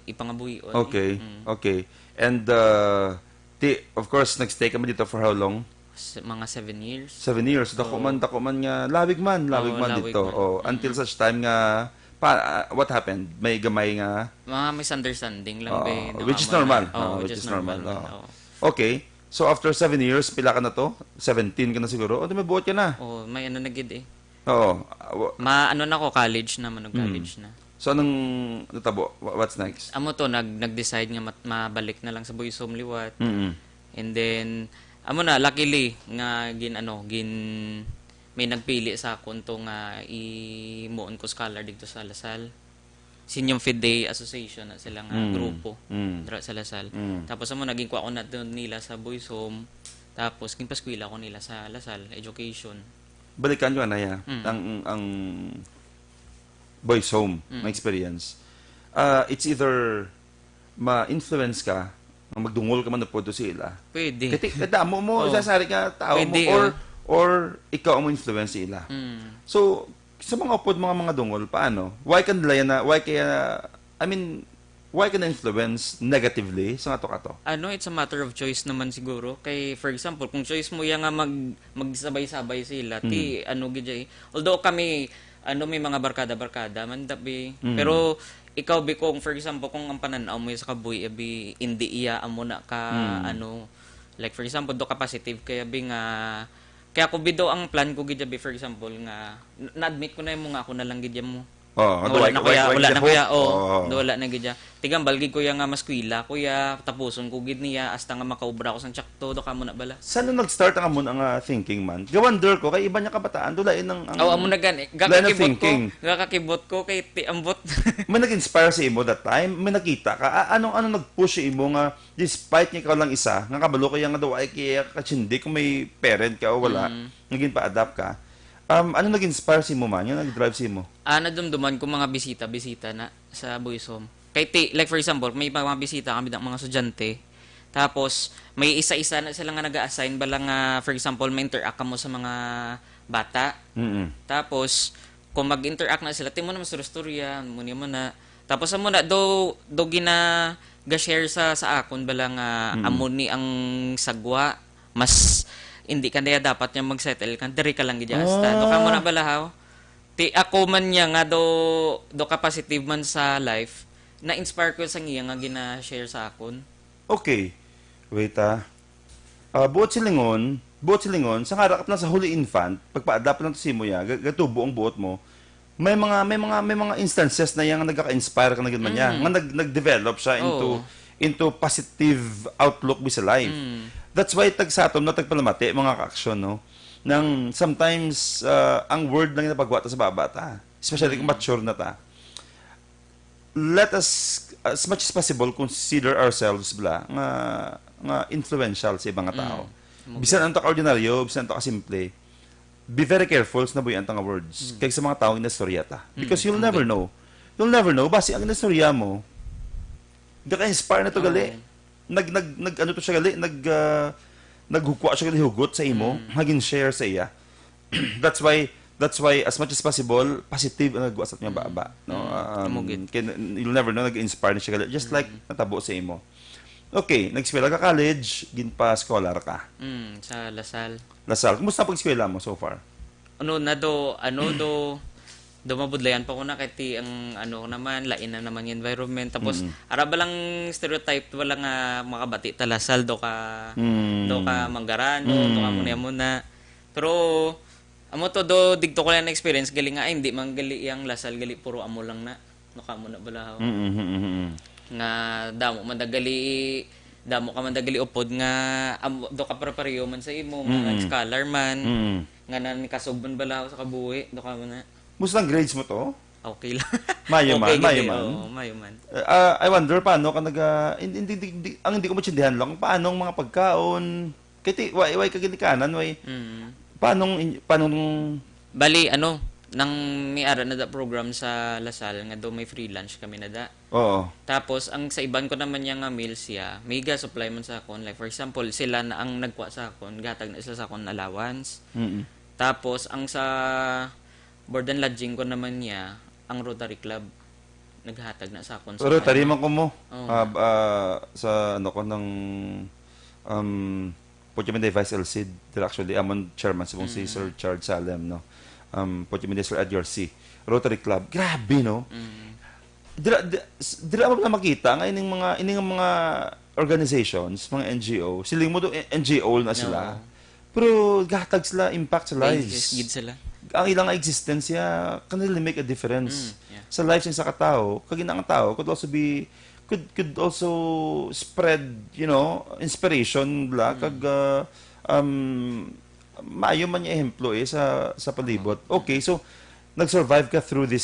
ipangabuhion. Okay. Mm. Okay. And uh, ti, of course, nag-stay ka man dito for how long? S- mga seven years. Seven years. Dako Oo. man, dako man nga lawig man, lawig Oo, man lawig dito. man. Oh, until Mm. such time nga pa, uh, what happened? May gamay nga Mga misunderstanding lang Oo, be, which is nakama- normal. Oo, Oo, which which is is normal. normal. Oo. Oo. Okay. So after seven years, pila ka na to? Seventeen ka na siguro? O, di may buot ka na. Oh, may ano na gid eh. Oo. Ah, wa- Ma ano na ko, college na, manog Mm. college na. So anong natabo? Wha- What's next? Amo to nag nag-decide nga mat- mabalik na lang sa Buisom liwat. Mm-mm. And then amo na, luckily nga gin ano, gin may nagpili sa akon to nga imuon ko scholar dito sa Lasal. Sinyong Fide Association na sila nga Mm. grupo Mm. dira sa Lasal. Mm. Tapos amo naging kuha ko na to nila sa Buisom. Tapos ginpaskwela ko nila sa Lasal Education. Balikan ko na ya, Mm. ang, ang boys home, Mm. nga experience. Ah, it's either ma-influence ka, nga magdungol ka man upod sa ila. Pwede. Kati, kadamo mo, Oo. sasari ka tao Pwede, mo, or, oh. or ikaw ang mo-influence sa ila. Mm. So, sa mga upod, mga, mga dungol, paano? Why ka nila yan na, why kaya, I mean, why ka na-influence negatively sa nga to ka to? Ano, it's a matter of choice naman siguro. Kay, for example, kung choice mo yan nga mag, magsabay-sabay sila, ti, Mm. ano, gid, eh. Although kami, ano, may mga barkada-barkada man, tabi. Mm. Pero, ikaw, bi, kung, for example, kung ang pananaw mo sa kabuhi, abi, hindi iya, amo na ka, Mm. ano, like, for example, do ka positive, kaya, bi, nga, kaya ako, bi, do, ang plan ko, gid, abi, for example, nga, n-, na-admit ko na yung mga ako na lang, gid, mo. Oo, Nga do wala wag, na wag, kuya, wag wala na na kuya, hope. oh, Oo. do wala na, gid, ya. Tigang, balgig, kuya, nga mas kuya, kuya, tapuson ko, gid, niya, hasta nga makaubra ko sang tsakto, do ka mo na bala. Saan na nag-start ang amo nga thinking man? Ga-wonder ko, kay iba niya kabataan, do lain ang, ang Oh, amo na gani. line of Gakakibot ko, thinking. gakakibot ko, kay ti, ambot. May nag-inspire sa imo that time? May nakita ka? A-, anong, anong nag-push sa imo nga, despite nga ikaw lang isa, nga kabalo kaya nga daw ay kaya kachindi kung may parent ka o wala, Mm. nga ginpa-adapt ka, um, ano nag-inspire sa imo man, nga nag-drive sa imo? Ah, nadumduman ko mga bisita, bisita na sa Boys Home. Kay ti, like for example, may mga bisita kami ng mga estudyante. Tapos, may isa-isa na sila nga nag-a-assign bala nga, for example, may interact kamo sa mga bata. Mm-mm. Tapos, kung mag-interact na sila, ti mo na mastorya-storya, mo ni mo na. Tapos, amo na, do, do gina, ga-share sa, sa akon bala nga Mm. amo ni ang sagwa, mas, hindi ka na dapat nga mag-settle ka, diri ka lang gid hasta. Do ka mo na Ah. bala, haw? Ti ako man niya nga do, do ka positive man sa life, na-inspire ko sa iya nga gina-share sa akon. Okay. Wait, ah. Ah, buot silingon, buot silingon, sa nga ra ka pa lang sa Holy Infant, pagpaadap lang to sa imo ya, ga-, gatubo ang buot mo, may mga, may mga, may mga instances na yang nagka-inspire ka na gid man niya, Mm. nga nag-, nag-develop siya into, Oo. into positive outlook bi sa life. Mm. That's why tag sa aton na tagpalamati, mga ka-aksyon, no? Nang sometimes, ah, ang word lang yung napagwa ta sa baba ta, especially kung Mm. mature na ta. Let us, as much as possible, consider ourselves bala nga, nga influential sa ibang nga tao. Mm. Bisan anto ka-ordinaryo, bisan anto ka-simple, be very careful sa nabuhian ta nga words Mm. kay sa mga tawo nga inastorya ta. Because Mm, you'll okay. never know. You'll never know. Basi ang inastorya mo, gaka-inspire na to gali. Oo. Nag, nag, nag, ano to siya gali? Nag, ah, naghukwa siya gali hugot sa imo, Mm. nga gin-share sa iya. That's why, that's why, as much as possible, positive ang nagwa sa aton nga Mm. baba, no? Mm. Um, Amo gid. Kay n-, you'll never know, nag-inspire na siya gali. Just like Mm. natabo sa imo. Okay, nag-eskwela ka college, ginpa-scholar ka. Mm, sa La Salle. La Salle. Kumusta ang pag-eskwela mo so far? Ano na do, ano do, do mabudlayan pa ko na kay ti ang ano ko naman, lain na naman yung environment. Tapos, Mm. ara ba lang stereotype, wala nga makabati ta La Salle, do ka, Mm. do ka manggarano, do ka Mm. muna-muna. Pero, amo to, do, digto ko lang na-experience, gali nga, ay, hindi man gali yang La Salle, gali puro amo lang na. No, kamo na bala, ho. Mm, mm, mm, mm. Nga, damo man dagali, damo ka man dagali upod nga, am-, do ka preparyo man sa imo, nga Mm. nag-scholar man, Mm. nga nanikasog man bala ho sa kabuhi, do ka man na. Musta ang grades mo to? Okay lang. Mayo Okay, man, gid mayo eh. man. Oo, mayo man. Uh, I wonder paano ka naga-, hindi, hindi, hindi, ang hindi ko maintindihan lang, paano ang mga pagkaon? Kay ti, why, why ka ginikanan, why? Mm. Paano, in-, paano nung Bali, ano, nang may ara na da program sa La Salle nga daw may free lunch kami na da. Oo. Tapos, ang sa iban ko naman niya nga meals siya, may ga-supply man sa akon. Like, for example, sila na ang nagkuha sa akon, gatag na sila sa akon allowance. Mm. Tapos, ang sa board and lodging ko naman niya, ang Rotary Club, naghatag na sa akon sa Rotary kanya. Man ko mo. Oo. Ah, ah, sa ano ko, ng, um, Pwede man day Vice El Cid, dira actually, amon chairman subong si Mm. Sir Charles Salem, no? Um, pwede man day Sir Edgar C. Rotary Club. Grabe, no? Mm. Dira, di-, s-, dira mo na makita nga ining mga, ining mga organizations, mga N G O, siling mo do, eh, N G O na sila. Oo. Pero gahatag sila impact sa lives. May-exist gid sila. Ang ilang existence ya can really make a difference Mm, yeah. sa lives sa katao. Kag ang tao could also be, could, could also spread, you know, inspiration bla, Mm. kag, uh, um, maayo man nga ehemplo, eh, sa, sa palibot. Mm. Okay, so, nag-survive ka through this,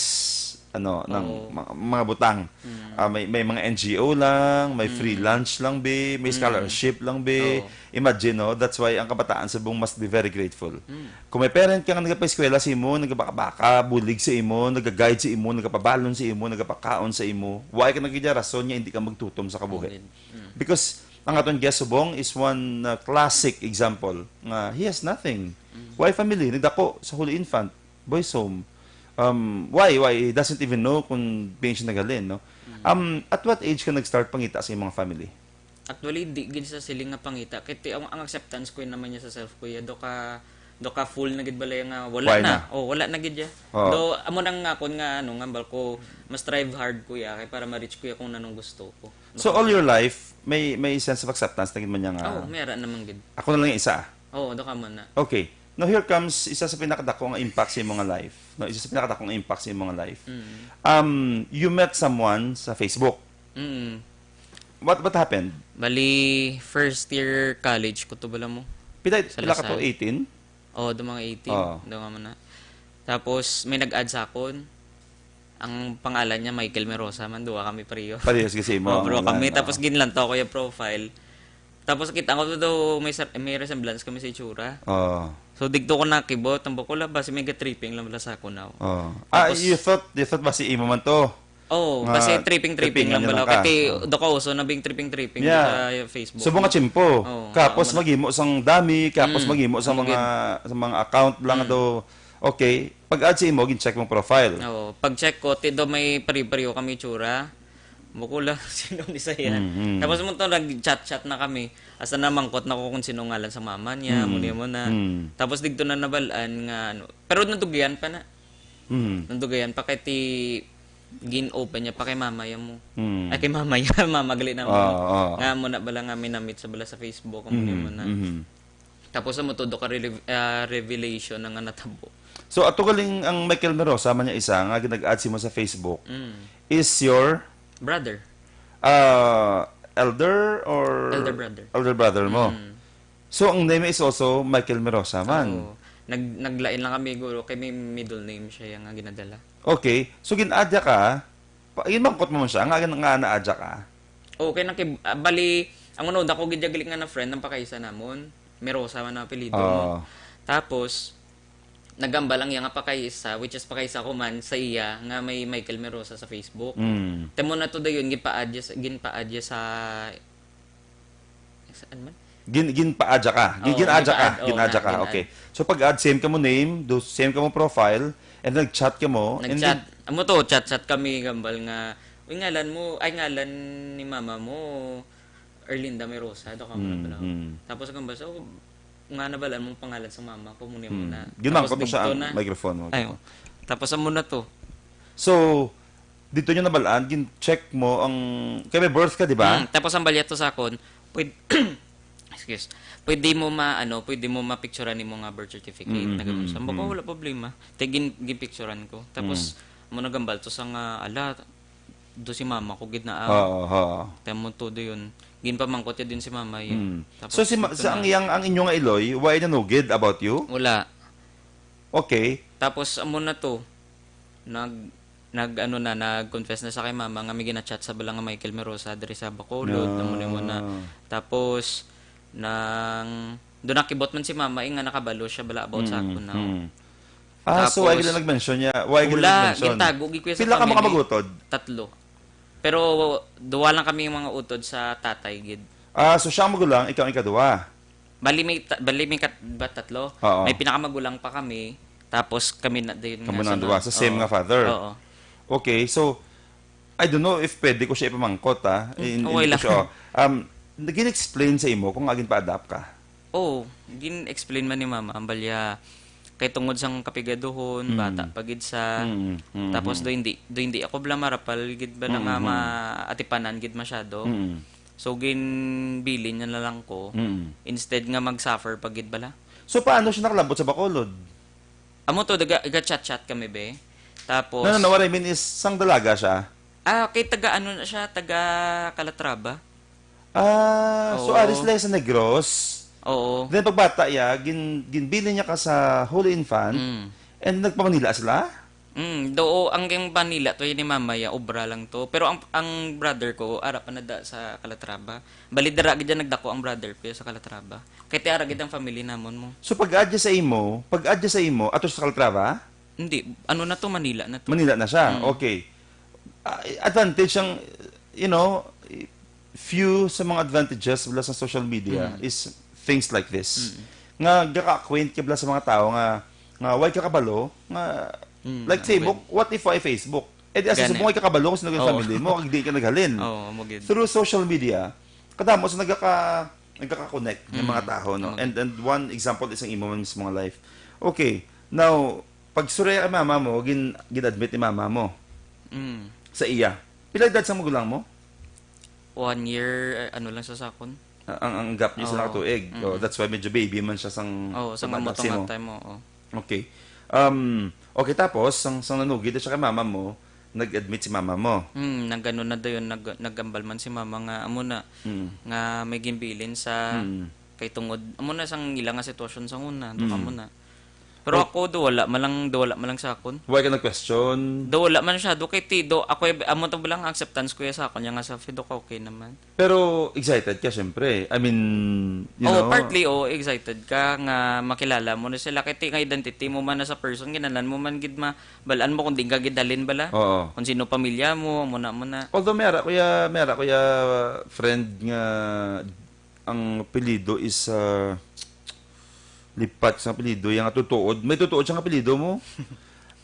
ano, ng Oo. mga, mga butang. Mm. Ah, may, may mga N G O lang, may Mm. free lunch lang, be, may Mm. scholarship lang, be. Oo. Imagine, no? That's why ang kabataan sa Bong must be very grateful. Mm. Kung may parent ka nga nagapa-eskwela sa imo, nagabaka-baka, bulig sa imo, nagaguide sa imo, nagapabalon sa imo, nagapakaon sa imo, why ka nagigya rason nga hindi ka magtutom sa kabuhi? Indeed. Mm. Because ang aton guest subong is one, uh, classic example nga he has nothing. Mm. Why family? Nagdako sa Holy Infant, Boys Home. Um, why? Why? He doesn't even know kung diin siya naghalin, no? Mm. Um, at what age ka nag-start pangita sa imong family? Actually, di gid sa siling nga pangita. Kay ti-, ang, ang acceptance ko yun naman niya sa self ko, ya, do ka, do ka full na gid balay nga wala Why na. na? Oh, wala na gid ya. Oh. Do, amo nang nga akon nga, ano, nga bal ko, mas strive hard ko ya, kay para ma-reach ko ya kung nanong gusto ko. So, Do all ka your life, may, may sense of acceptance na gid man niya nga, Oh, may ara naman gid. Ako na lang yung isa. Oo, do ka man na. Okay. Now, here comes isa sa pinakadako nga impact sa imong life. No, isa sa pinakadako nga impact sa imong life. Mm. Um, you met someone sa Facebook. Mm. What, what happened? Bali, first year college ko to, bala mo. Pila, Sa pila ka to? Lasal. Eighteen? Oo, do mga eighteen. Oo. Do nga man na. Tapos, may nag-add sa akon. Ang pangalan niya, Michael Merosa man. Duwa kami, pareho. Parehas kasi mo, Oh, ang bro, ngalan, kami. Tapos, oo. Ginlantaw ko yung profile. Tapos, kita ko to daw, may sar-, may resemblance kami sa itsura. Oo. So, digto ko nakibot. Ang bukol, ah, basi may ga-tripping lang pala sa ako now. Oo. Ah, Tapos you thought, you thought basi imo man to? Oo, Nga basi tripping-tripping trippingan lang niyo bala. lang ka. Kasi Oo. do ka uso na bing tripping-tripping Yeah. sa Facebook. Subong nga tiyempo. Oo, Kapos oo, wala. maghimo sang dami, kapos Mm, maghimo sa amo mga, gid. sa mga account lang Mm. do. Okay, pag-add sa imo, gin-check mong profile. Oo, pag-check ko, ti do may pari-pareho kami itsura. Bukol lang, sino ni saya. Mm, mm. Tapos mo to, nag-chat-chat na kami. Hasta namangkot na ko kung sino ngalan sa mama niya, Mm, muna mo na. mm. Tapos digto na nabalaan nga, ano. Pero nandugian pa na. Mm. Nandugian pa kay ti gin-open niya pa kay mama ya mo. Mm. Ay, kay mama ya, mama gali na mo. Oo, oo. Nga mo na bala nga may namit sa bala sa Facebook, amo Mm, mo na. mm. Tapos amo to, do ka rele-, ah, revelation na nga natabo. So, ato galing ang Michael Merosa man niya isa nga ginag-add si mo sa Facebook Mm. is your, Brother. ah, elder or Elder brother. elder brother mo? Mm. So, ang name is also Michael Merosa man. Oo. Nag-, naglain lang kami, guro, kay may middle name siya yang nga ginadala. Okay. So, gin-add ka, pa, ginmangkot mo man siya, nga, nga na-add ka? Oo, kay nakib-, ah, bali, ang una, dako gid ya gali nga na friend ang pakaisa namon. Merosa man ang apelyido mo. Oo. Tapos, nagambal ang iya nga pakaisa, which is pakaisa ko man sa iya, nga may Michael Merosa sa Facebook. Mm. Tamo na to dayon, ginpa-add ya sa, ginpa-add ya sa, saan man? Gin-, ginpa-add ka. Gin-, Oo, gin-add ka. ginpa-add, oo, Gin-add na, ka. gin-add. Okay. So, pag-add, same ka mo name, do, same ka mo profile, and nag-chat ka mo, and Nag-chat. then Amo to, chat-chat kami, gambal nga, "Uy, ngalan mo, ay, ngalan ni mama mo, Erlinda Merosa, do ka mo na Mm, pala." mm. Tapos gambal, "So, nga nabalaan mong pangalan sa mama ko, muna mo Mm. na." Ginmangkot Tapos mo siya digto ang na. microphone mo. Ay, tapos amo na to. So, dito nyo nabalaan, gin-check mo ang, kay may birth ka, di ba? Mm, tapos ang balya to sa akon, pwed-, excuse, pwede mo ma-, ano, pwede mo mapicturean nimo nga birth certificate, Mm, na ganun. mm, Sa ko, mm. wala problema. Te, gin-, ginpicturean ko. Tapos, Mm. mo nagambal to sa nga, ala, do si mama ko gid na, ah. Oo, oo. Tamo todo yun. Ginpamangkot ya din si mama, yun. Mm. Tapos So, si ma-, ito sa ang na. yang, ang inyo nga iloy, why nanugid about you? Wala. Okay. Tapos, amo na to. Nag-, nag-, ano na, nag-confess na sa kay mama nga may gina-chat sa bala nga Michael Merosa diri sa Bacolod, Ah. amo na mo na. Tapos, nang, do nakibot man si mama, eh, nga nakabalo siya bala about sa Mm, ako now. mm. Ah, so why Tapos, gila nag-mention niya? Why gila wala, nag-mention? gintago gid ko ya sa Pila ka mga family. magutod? Tatlo. Pero duwa lang kami yung mga utod sa tatay gid. Ah, so siya ang magulang, ikaw ang ikaduha? Bali may ta-, bali may kat-, ba tatlo? Oo. May pinakamagulang pa kami, tapos kami na din Kamo nga nang sa duha, mga, sa same oo. nga father? Oo. Okay, so, I don't know if pwede ko siya ipamangkot, ah. Mm, In-, okay hindi ko lang. siya, um, gin-explain sa imo kung agin pa-adopt ka? Oo, gin-explain man ni mama, ang balya, kay tungod sang kapigaduhon, Mm. bata pa gid sa, Mm, mm, tapos mm. do hindi, do hindi ako bala marapal gid bala Mm, nga mm. maatipanan gid masyado. Mm. So, ginbilin niya na lang ko, Mm. instead nga mag-suffer pa gid bala. So, paano siya nakalabot sa Bacolod? Amo to, daga, ga-chat-chat kami, be. Tapos No, no, no, what I mean is, sang dalaga siya? Ah, kay taga ano na siya, taga Calatrava. Ah, so Oo. ari sila sa Negros? Oo. Then pagbata iya, gin-, ginbilin niya ka sa Holy Infant, Mm. and nagpa-Manila sila? Mm, do, ang, ang Manila to, yun ni mama, ya, obra lang to. Pero ang, ang brother ko, ara pa na da sa Calatrava. Bali, dira gid yan nagdako ang brother ko ya sa Calatrava. Kay ti ara gid ang family namon mo. So, pag-adya sa imo, pag-adya sa imo, ato sa Calatrava? Hindi, ano na to, Manila na to. Manila na siya. Mm. Okay. Ah, advantage ang, you know, few sa mga advantages bala sa social media Mm. is things like this. Mm. Nga gaka-acquaint ka bala sa mga tao nga, nga way ka kabalo, nga, Mm, like okay. Facebook, what if way Facebook? Eh, di, asa Gani. subong way ka kabalo kung sino yung Oo. family mo, kag di ka naghalin. Oo, amo gid. Through social media, kadamo sa nagaka-, nagkaka-connect ng mga Mm, tao, no? amo And, gid. and one example is ang imo mismo nga life. Okay, now, pag surya kay mama mo, gin-, gin-admit ni mama mo Mm. sa iya. Pila edad sa magulang mo? One year, eh, ano lang sa sakon. Ah, ang, ang gap niyo sila Oo. ka tuig. Oh, Mm. that's why medyo baby man siya sang Oo, sa pagkabata mutong si mo. nga time mo, oo. Okay. Um, okay, tapos, sang, sang nanugid siya kay mama mo, nag-admit si mama mo. Hmm, nagano na dayon, nag-, nagambal man si mama nga, amo na, Mm. nga may ginbilin sa Mm. kay tungod, amo na sang ila nga sitwasyon sa una, do Mm. kamo na. Pero Wait. ako, do wala man lang, do wala man lang sa akon. Why ka nag-question? Do wala man siya, do kay ti, do, ako, amo to lang acceptance ko ya sa akon, ya nga sa Fido ka, okay naman. Pero excited ka, syempre. I mean, you Oo, know. partly, oo, excited ka nga makilala mo na sila. Kay ti nga identity mo man na sa person, ginanan mo man gid ma-, balaan mo kung di ka gid halin bala. Oo. Kung sino pamilya mo, muna, muna. Although may ara ko ya, may ara ko ya friend nga ang apelyido is, ah, Lipat sa apelyido, iya nga tutuod. May tutuod siya nga apelyido mo.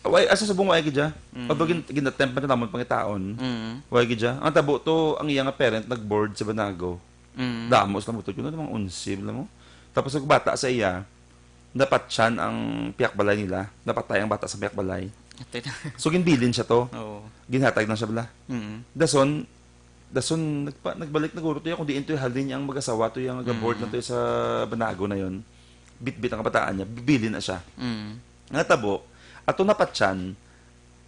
Way, asa subong way gid siya. Mm. Although gin-, gin-attempt man namon pangitaon. Mm. Way gid siya. Ang tabo to, ang iya nga parent nag-board sa Banago. Mm. Damo sila mo to. Kuno mga onse bala mo. Tapos ang bata sa iya, napatyan ang pihak balay nila. Napatay ang bata sa pihak balay. Ate na. So, ginbilin siya to. Oo. Ginhatag lang siya bala. Mm. Dason, Dason, nagpa-, nagbalik na guro to iya, kung diin to halin niya ang mag-asawa to iya nga ga-board Mm. na to iya sa Banago na yon. Bitbit ang kabataan niya, bibili na siya. Mm. Nga tabo, ato napatyan,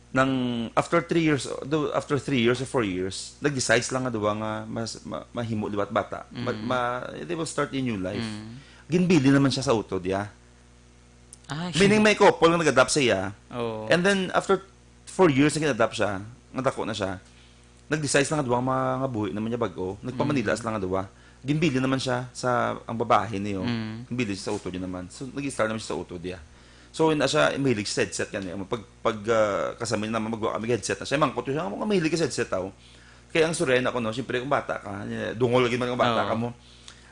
nang after three years, do, after three years or four years, nag-decide sila nga duwa nga mas, ma-, mahimo liwat bata. Ma-, Mm. ma-, they will start a new life. Mm. Ginbili naman siya sa utod, ya. Ah, Meaning may couple nga nag-adopt sa iya. Oo. And then, after four years na gin-adopt siya, nga dako na siya, nag-decide sila nga duwa nga mga, nga buhi naman niya bag-o. Nagpa-Manila Mm. sila nga duwa. Ginbilin naman siya sa, ang babae niyo. Mm. Ginbilin siya sa utod niya naman. So, nag-start naman siya sa utod niya. So, yun na siya, mahilig sa headset yan eh. Pag, pag, ah, kasama niya naman, magwa kami headset na siya. Mangkot siya, "Ang mga mahilig ka sa headset, tao." Kaya ang surya na ko, no? Siyempre, kung bata ka, eh, dungol lagi man kung bata Oo. ka mo.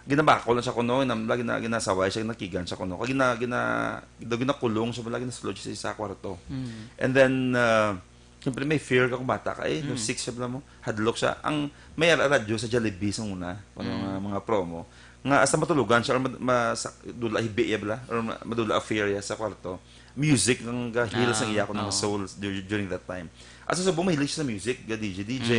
Ginabakol na siya kuno, inam-, lagi na, ginasaway siya, ginakigan siya kuno. Kag gina-, gina-, daw ginakulong siya, wala, ginasulod siya sa isa ka kwarto. Mm. And then, uh, siyempre may fear ka kung bata ka. Eh, no, Mm. six siya pala mo, hadlok siya. Ang may ra-, radyo sa Jollibee sa una, kuno Mm. nga mga promo, nga hasta matulogan siya, or ma-, ma-, sa-, dula hibi ya bala, or ma-, madula ang fear ya sa kwarto. Music ang gahil sa Ah, iya ko ng oo. soul dur-, during that time. Asa subong mahilig siya sa music, ga D J, D J,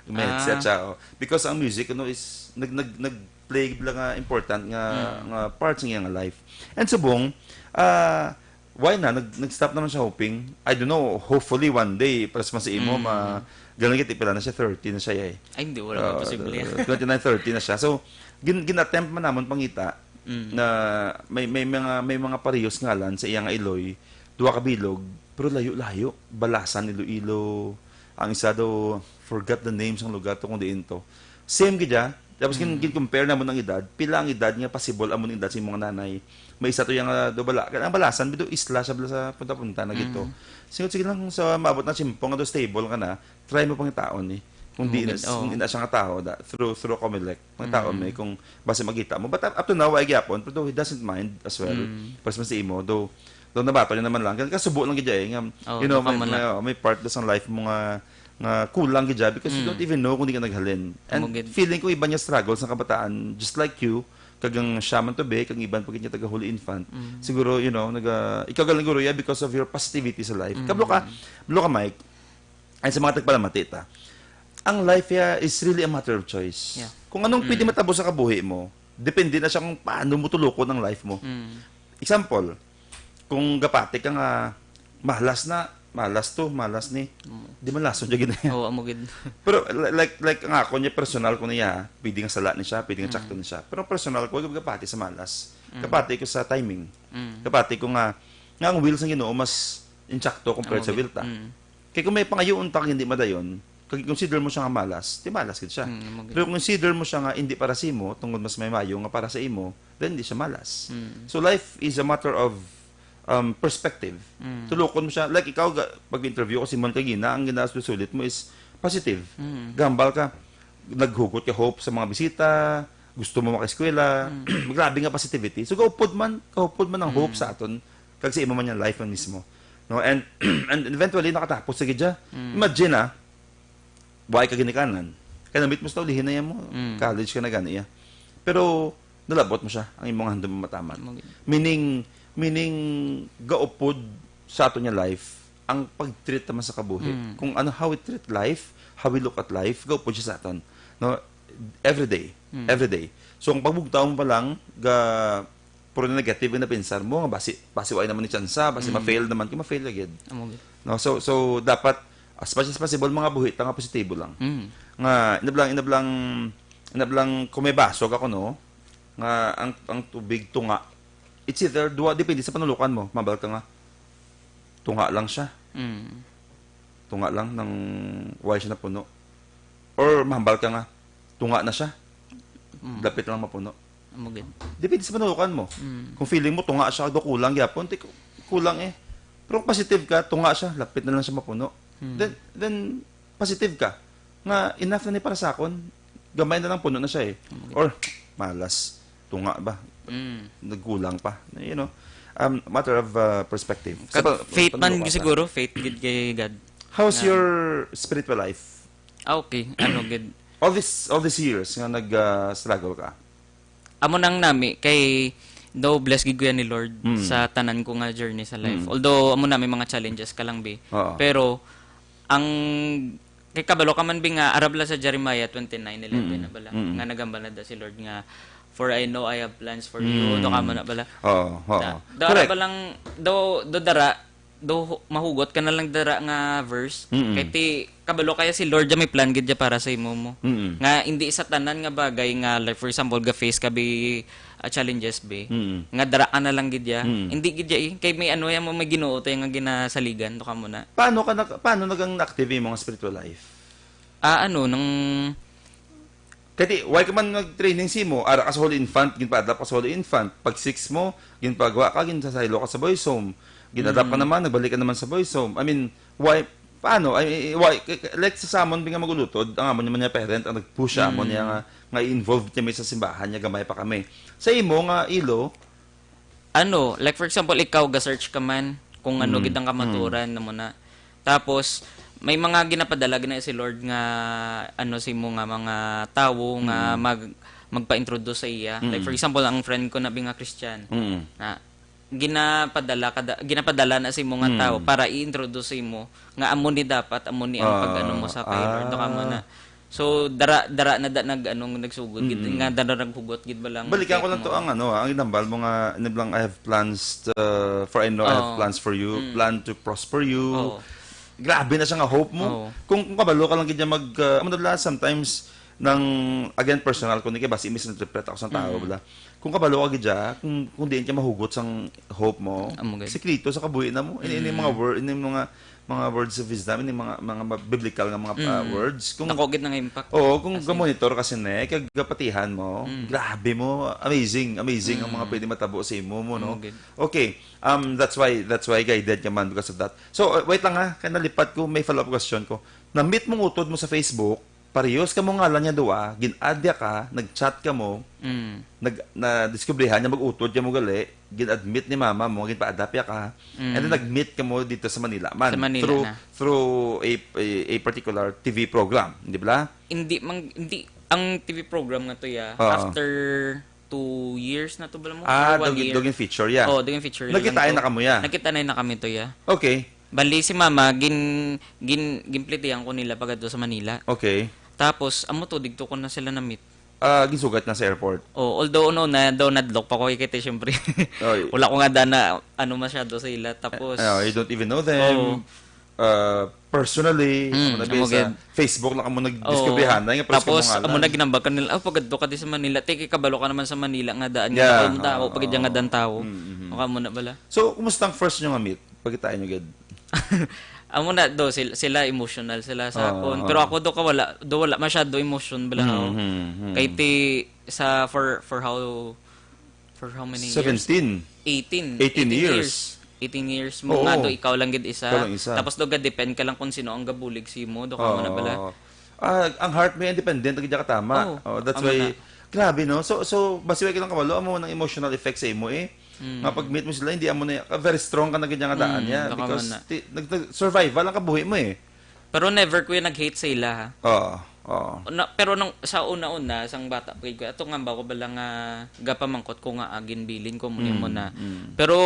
Mm. may headset Ah. siya, oh. Because ang music, ano, is nag-, nag-, nag-play bala nga important nga, Mm. nga part sa iyang life. And subong, ah, why na? Nag-, nag-stop naman siya hoping. I don't know, hopefully one day, para sa mas imo, Mm. ma-, ganun kita, pila na siya, thirty na siya, eh. Ay, hindi, wala pa Uh, posible yan. twenty-nine, thirty na siya. So, gin-, gin-attempt man namon pangita Mm. na may, may mga, may mga parehas ngalan sa iya nga Iloy, duha ka bilog, pero layo-layo. Balasan, Iloilo. Ang isa daw, forgot the name sang lugar to kung diin to. Same gid ya. Tapos gin-, Mm. gin-compare namon ang edad. Pila ang edad nga possible amo ang edad sa imong nanay? May isa to yang, ah, do bala-, ang Balasan, bido isla siya bala sa punta-punta na gito. Mm. Sige, sige lang, kung sa maabot na simpong nga do stable ka na, try mo pangitaon eh. Kung di Mugid, na, oo. kung ina siya nga tao, da, through, through Comelec, pangitaon Mm. mo eh, kung basta magita mo. But up, up to now, ay gyapon, pero he doesn't mind as well. Mm. Pas man sa imo, though, though nabato niya naman lang. Kaya kasubo lang gid eh, nga, Oh, you know, may, nakaman na. may, may part na sa life mo nga, nga kulang gid siya because you Mm. don't even know kung di ka naghalin. And Amo gid. feeling ko iba niya struggle sa kabataan, just like you, kag ang siya man to be, kag iban pa gid niya taga Holy Infant. Mm. Siguro, you know, naga, ikaw galing guro, yeah, because of your positivity sa life. Mm. Kablo ka, kablo ka, Mike, ay sa mga tagpalamati ta. Ang life ya is really a matter of choice. Yeah. Kung anong pwede Mm. matabo sa kabuhi mo, depende na siya kung paano mo tulukon ang life mo. Mm. Example, kung gapati ka nga malas na, malas to, malas ni, Mm. di malason niya gid na yan. Oo, amo gid. Pero li-, like, like nga ako niya personal ko niya, pwede nga sala ni siya, pwede nga Mm. tsakto ni siya. Pero personal ko, gapati sa malas. Mm. Gapati ko sa timing. Mm. Gapati ko nga, nga ang will sa Ginoo mas insakto compared Amo sa gid. Will ta. Mm. Kay kung may pangayuon ta kag hindi madayon, kag consider mo siya nga malas, di malas gid siya. Mm, amo gid. Pero kung consider mo siya nga hindi para sa imo, tungod mas may mayo nga para sa imo, then hindi siya malas. Mm. So life is a matter of, um, perspective. Mm. Tulokon mo siya. Like ikaw, ga-, pag-interview ko si Mon kagina, ang ginasulit mo is positive. Mm. Gambal ka, naghugot ka hope sa mga bisita, gusto mo makaeskwela, Mm. grabe nga positivity. So, kaupod man, kaupod man ang hope Mm. sa aton, kag sa imo man yung life man mismo. No? And, and eventually, nakatapos sa gidya. Mm. Imagine, ah, why ka ginikanan? Kaya namit mo sa ulihin na yan mo. Mm. College ka na gani, ah. Pero, nalabot mo siya, ang imong handom mataman. Amo gid. Meaning, meaning, gaupod sa ato niya life, ang pag-treat naman sa kabuhi. Mm. Kung ano, how we treat life, how we look at life, gaupod siya sa aton. No? Every day. Mm. Every day. So, ang pagbugtaw mo pa lang, ga, puro na negative ang napinsar mo, nga basi, basi wala naman ni tsansa, basi Mm. ma-fail naman, kung ma-fail agad. Amo gid. No? So, so, dapat, as much as possible, mga buhi, ta nga positibo lang. Mm. Nga, inablang, inablang, inablang, kung may basog ako, no? Nga, ang, ang tubig, tunga. It's either, duwa, depende sa panulukan mo, mabal ka nga. Tunga lang siya. Mm. Tunga lang nang wala siya napuno. Or mahambal ka nga, tunga na siya. Mm. Dapit lang mapuno. Amo gid. Depende sa panulukan mo. Mm. Kung feeling mo, tunga siya, do kulang gyapon, ti ku-, kulang eh. Pero kung positive ka, tunga siya, lapit na lang siya mapuno. Mm. Then, then, positive ka. Nga, enough na ni para sa akon. Gamay na lang, puno na siya eh. Amo gid. Or, malas. Tunga ba? Mm. Nagkulang pa. You know? Um, matter of, uh, perspective. Sa Kag pa-, faith man panulukan ta. Siguro, faith gid kay God. How's Na your spiritual life? Ah, okay. Ano gid? All this, all these years nga nag, uh, struggle ka? Amo nang nami kay no bless gid ko yan ni Lord Mm. sa tanan ko nga journey sa life. Mm. Although amo na may mga challenges ka lang bi. Oo. Pero ang kay kabalo ka man bi nga arab la sa Jeremiah twenty-nine eleven Mm. na bala Mm. nga nagambal na da si Lord nga, "For I know I have plans for you." Mm. Do ka mo na bala. Oo, oo. Da, do Correct. Arab lang do, do dara do hu-, mahugot ka na lang dara nga verse. Mm-mm. Kay ti kabalo kaya si Lord dya may plan gid dya para sa imo mo. Mm-mm. Nga hindi sa tanan nga bagay nga, like, for example, ga face ka bi, ah, challenges bi. Mm-mm. Nga dara ka na lang gid dya. Mm-mm. Hindi gid dya eh. Kay may ano yan mo, may Ginoo tayo nga ginasaligan to ka mo na. Paano ka nag-, paano nagang active mo nga spiritual life? Ah, ano, nang Kay di, why ka man nag-training sa imo? Ara ka sa Holy Infant, ginpa-adapt ka sa Holy Infant. Pag six mo, ginpagawa ka, ginsasaylo ka sa Boys Home. Gin-adapt ka Mm. naman, nagbalik ka naman sa Boys Home. I mean, why, paano? I, I, why, k-, k-, like sa Samon, nga magulutod, ang amo naman niya parent, ang nag-push sa amo niya Mm. nga, nga i-involve niya mi sa simbahan niya, gamay pa kami. Sa imo nga, Ilo, Ano, like for example, ikaw ga-search ka man kung ano Mm, gid ang kamaturan mm. na mo na. Tapos may mga ginapadala gina si Lord nga ano sa imo nga mga tawo nga Mm. mag magpa-introduce sa iya. Like for Mm. example, ang friend ko na bi nga Christian Mm. na ginapadala kada ginapadala na sa imo nga Mm. tawo para i-introduce sa imo nga amo ni dapat, amo ni ang Ah, pag-ano mo sa kay Lord, no, ka mo ah. na. So, dara, dara na da nag, ano, nagsugod gid, Mm. nga dara naghugot gid ba lang Balikan ko faith lang to mo? Ang, ano, ah, ang inambal mo nga, inablang, "I have plans, uh, for, I know I have Oo. plans for you, Mm. plan to prosper you." Oo. Grabe na siya nga hope mo. Oo. Kung, kung kabalo ka lang gid niya mag, uh, amo na bala, sometimes, nang, again, personal ko, ni kay basi misinterpret ako sa tao, Mm. bala. Kung kabalo ka gid siya, kung, kung diin ka mahugot sang hope mo, Amo gid. Sikreto sa kabuhi na mo. Ini, ini Mm. mga word, ini mga mga words of wisdom, ini mga, mga ma-, biblical nga mga, ah, Mm. words. Kung, Dako gid nga impact. Oo, kung As in. Ga-monitor ka sini, kag gapatihan mo, Mm. grabe mo, amazing, amazing ang mga Mm. pwede matabo sa imo mo, no? Amo gid. Okay, um, that's why, that's why guided ka man because of that. So, uh, wait lang ha, kay nalipat ko, may follow-up question ko. Na-meet mong utod mo sa Facebook, parehas kamo ngalan niya duha, gin-add niya ka, nag-chat kamo, Mm. nag-, nadiskubrihan niya mag-utod niya mo gali, gin-admit ni mama mo, ginpa-adapt niya ka, and then Mm. nag-meet kamo dito sa Manila man. Sa Manila Through, na. through a, a, a particular T V program, di ba? Hindi, mang, hindi, ang T V program nga to, ya, Oo. after two years na to, bala mo? Ah, Or one dog, year? Dog in feature, ya. Oo, dog in feature Nagkita lang to. Na kamo, ya? Nagkita na na kami to, ya. Okay. Bali, si mama, gin-, gin-, ginplitihan ko nila pag adto sa Manila. Okay. Tapos, amo to, digto ko na sila na-meet. Ah, ginsugat na sa airport? Oh, although, no, na, daw nadlok pa ko, kay, kay, syempre, Oy. wala ko nga dana, ano, masyado sa ila. Tapos, Ah, you don't even know them. Oo. Ah, personally, Mm, amo na amo sa gid. Facebook lang kamo nagdiskubrihan Oo. na, nga, pero Tapos, sa mga amo na ngalan. ginambal ka nila, "Ah, pag adto ka di sa Manila, ti, kay kabalo ka naman sa Manila nga daan nga Yeah, tao, mo daan, oo, pag dyan nga oo. daan tao." Mm, mm. Amo na bala. So, kumusta ang first nyo nga meet? Pagkitaan nyo gid? Amo na do, sila, sila emotional sila sa Oo, akon. Pero oo. Ako do ka wala, do wala masyado emotion bala, Mm, oh. Mm, mm. Kay ti sa for, for how, for how many years? Seventeen. Eighteen. Eighteen Eighteen years. years. Eighteen years mo Oo. nga do ikaw lang gid isa. Ikaw lang isa. Tapos do ga-depend ka lang kung sino ang gabulig sa imo, do ka mo na bala. Oo. Ah, ang heart mo independent gid ka tama. Oo, Oh, that's amo why na. Grabe, no? So, so basi way ka lang kabalo amo nang emotional effect sa imo eh. Mm. Nga pag meet mo sila, hindi amo na, very strong ka na gid nga daan Mm, niya baka because man na. ti-, nag-, nag-, survival ang kabuhi mo eh. Pero never ko yung nag-hate sa ila, ha? Oo, oo. Na, pero nung, sa una-una, sang bata pa gid ko, ato nga ba ko bala nga gapamangkot ko nga agin bilin ko mo Mm, mo na. mm. Pero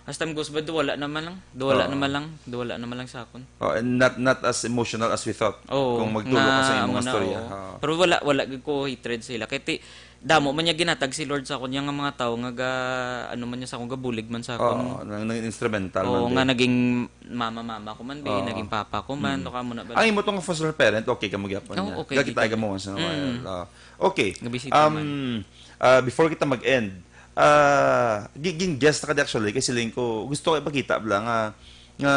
as time goes by, do wala naman lang, do wala Oo. naman lang, do wala naman lang sa akon. Oh, and not, not as emotional as we thought Oo, kung magtulo ka nga sa imong amo na, istorya. oo. Oo. Pero wala, wala gid ko hatred sa ila. Kay ti, damo man niya ginatag si Lord sa akon, yang nga mga tawo nga ga, ano man niya sa akon, gabulig man sa akon. Oo, nang, nang instrumental Oo, man nga din. naging mama-mama ko man, be, Oo. naging papa ko man, Mm. to ka mo na ba? Ang imo tong foster parent, okay ka mo gyapon Oo, niya? okay, Gakita okay. ka mo once in a while. Mm. Oo. Okay. Gabisita Um, man. ah, before kita mag-end, ah, gi-, gin-guest na ka di actually, kay siling ko, gusto ko ipakita bala nga, nga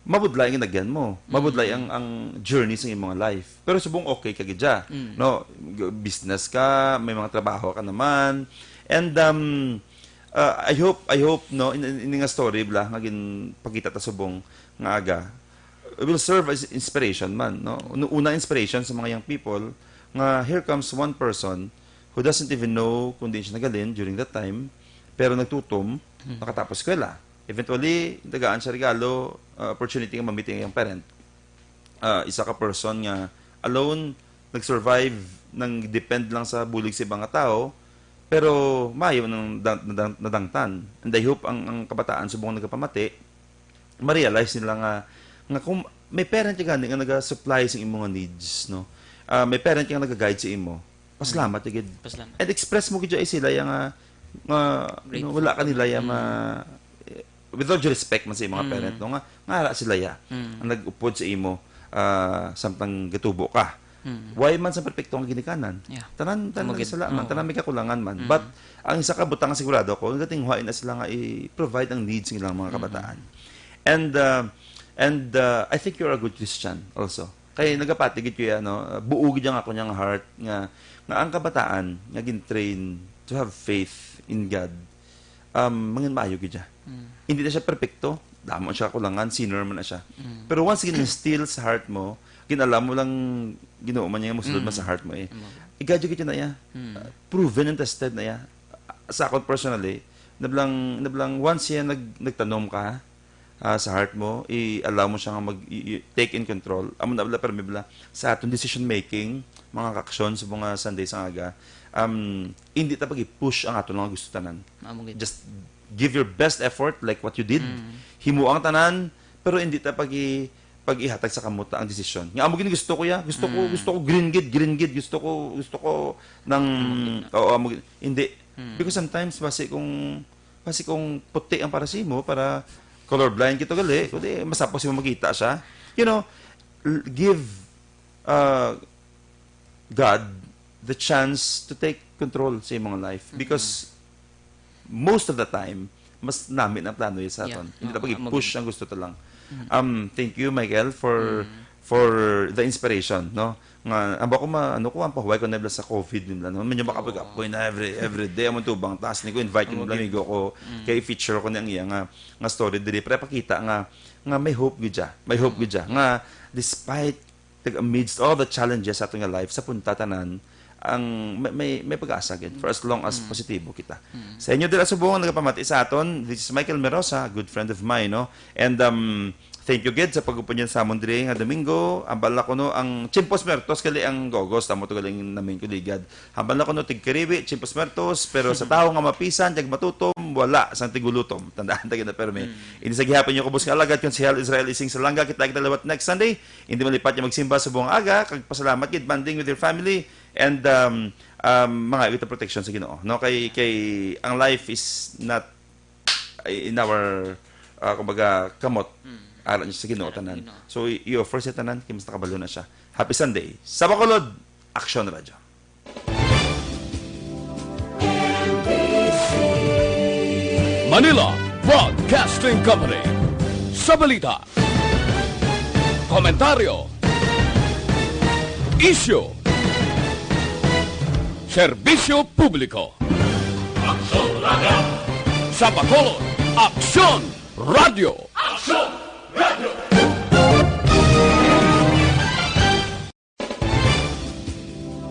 mabudlay ang ginagyan mo. Mabudlay Mm. ang, ang journey sa imong life. Pero subong okay ka gid siya, Mm. no? G-, business ka, may mga trabaho ka naman. And, um, uh, I hope, I hope, no, in, in, in nga story bala, nga ginpakita ta subong nga aga, will serve as inspiration man, no? Una, una inspiration sa mga young people nga here comes one person who doesn't even know kung diin siya nagalin during that time, pero nagtutom, Mm. nakatapos eskwela. Eventually, tagaan siya regalo, uh, opportunity nga ma-meet ang iyang parent. Uh, isa ka person nga alone, nag-survive, nang depend lang sa bulig sa ibang nga tao, pero maayo nang da-, nadang-, nadangtan. And I hope ang, ang kabataan, subong nagapamati, ma-realize nila nga, nga kung may parent ka gani nga naga-supply sa imo nga needs, no? Ah, may parent ka nga naga-guide sa imo, pasalamat Mm. ka gid. Pasalamat. And express mo gid ay sila yang, ah, nga, you know, Grateful wala ka ka. nila yang Mm. ma-, with all due respect man sa imong mga Mm. parent, no, nga, nga ara sila ya, Mm. ang nag-upod sa imo, ah, samtang gatubo ka. Mm. Why man sa perpekto nga ginikanan? Yeah. Tanan, tanan Amo gid. sila man, Oo. tanan may kakulangan man. Mm. But, ang isa ka butang nga sigurado ko, nagatinguha na sila nga i-provide ang needs ng ilang mga Mm. kabataan. And, ah, and, ah, I think you're a good Christian also. Kay nagapati gid ko ya, no? Buo gid ang ako niyang heart nga, nga ang kabataan nga gin-train to have faith in God, um, mangin maayo gid siya. Mm. Hindi na siya perpekto. Damo siya kulangan, sinner man na siya. Mm. Pero once gin-instill sa heart mo, gin-allow mo lang Ginoo man niya musulod man Mm. sa heart mo eh. Amo. Igadyo gid na iya. Mm. Uh, proven and tested na iya. Sa akon personally, nablang, nablang once siya nag-, nagtanom ka, ah, sa heart mo, i-allow mo siya nga mag, i-, i-, take in control. Amo na bala, permi bala, sa aton decision making, mga kaaksyon sa mga Sunday sa aga, um, hindi ta pag-i-push ang aton nga gusto tanan. Amo gid. Just give your best effort, like what you did. Mm. Himo ang tanan, pero hindi ta pag-i-, pag-ihatag sa kamot ang desisyon. Nga amo gid gusto ko ya, gusto ko, Mm. gusto ko green gid, green gid, gusto ko, gusto ko ng, Amo gid na. oo, amo gid. Hindi. Mm. Because sometimes, basi kung, basi kung puti ang para sa imo, para colorblind kita gali, kundi masapos mo makita siya. You know, l-, give, uh, God the chance to take control sa imong life. Mm-hmm. Because most of the time, mas nami ang plano niya sa Yeah. aton. Hindi Yeah, ta pag-i-push amo gid. Ang gusto ta lang. Mm. Um, thank you, Michael, for, Mm. for the inspiration, no? Nga, ang bako ma-, ano ko, ang pahuway ko na bala sa covid nila, no? Medyo Oo. makapag-apoy na every, every day, among tubang taas, ni ko invite yung Amo gid. amigo ko, Mm. kay feature ko niyang iya nga, nga story diri, para pakita nga, nga may hope gid siya. May hope Mm. gid siya. Nga, despite, amidst all the challenges sa aton nga life, sa punta tanan, ang may, may, may pag-asa gid for as long as Mm. positibo kita. Mm. Sa inyo dira subong nga nagapamati sa aton, this is Michael Merosa, good friend of mine, no? And, um, thank you gid sa pag-upod niyo sa amon diri nga Domingo. Ambal na kuno ang Tiempos Muertos, gali ang gogos, amo to galing namin kuligad. Ambal na kuno tigkariwi, Tiempos Muertos, pero sa tawo nga mapisan, kag matutom, wala sang tigulutom. Tandaan ta gid na permi. Mm. Ini sa gihapon niyo kubos nga alagad, Konsehal Israel Ising Salanga, kita kita liwat next Sunday. Hindi malipat nga magsimba subong nga aga, kag pasalamat gid, bonding with your family, and, um, um, mga awit protection sa Ginoo, no? Kay, kay ang life is not in our, uh, kumbaga, kamot, Mm. ara niya sa Ginoo Ara tanan. Ginoo. So, i-, i-offer siya tanan, kay mas nakabalo na siya. Happy Sunday. Sa Bacolod, Aksyon Radyo. Manila Broadcasting Company, Sa balita, komentaryo, isyu, serbisyo publiko. Aksyon Radio! Sa Bacolod, Aksyon Radio! Aksyon Radio!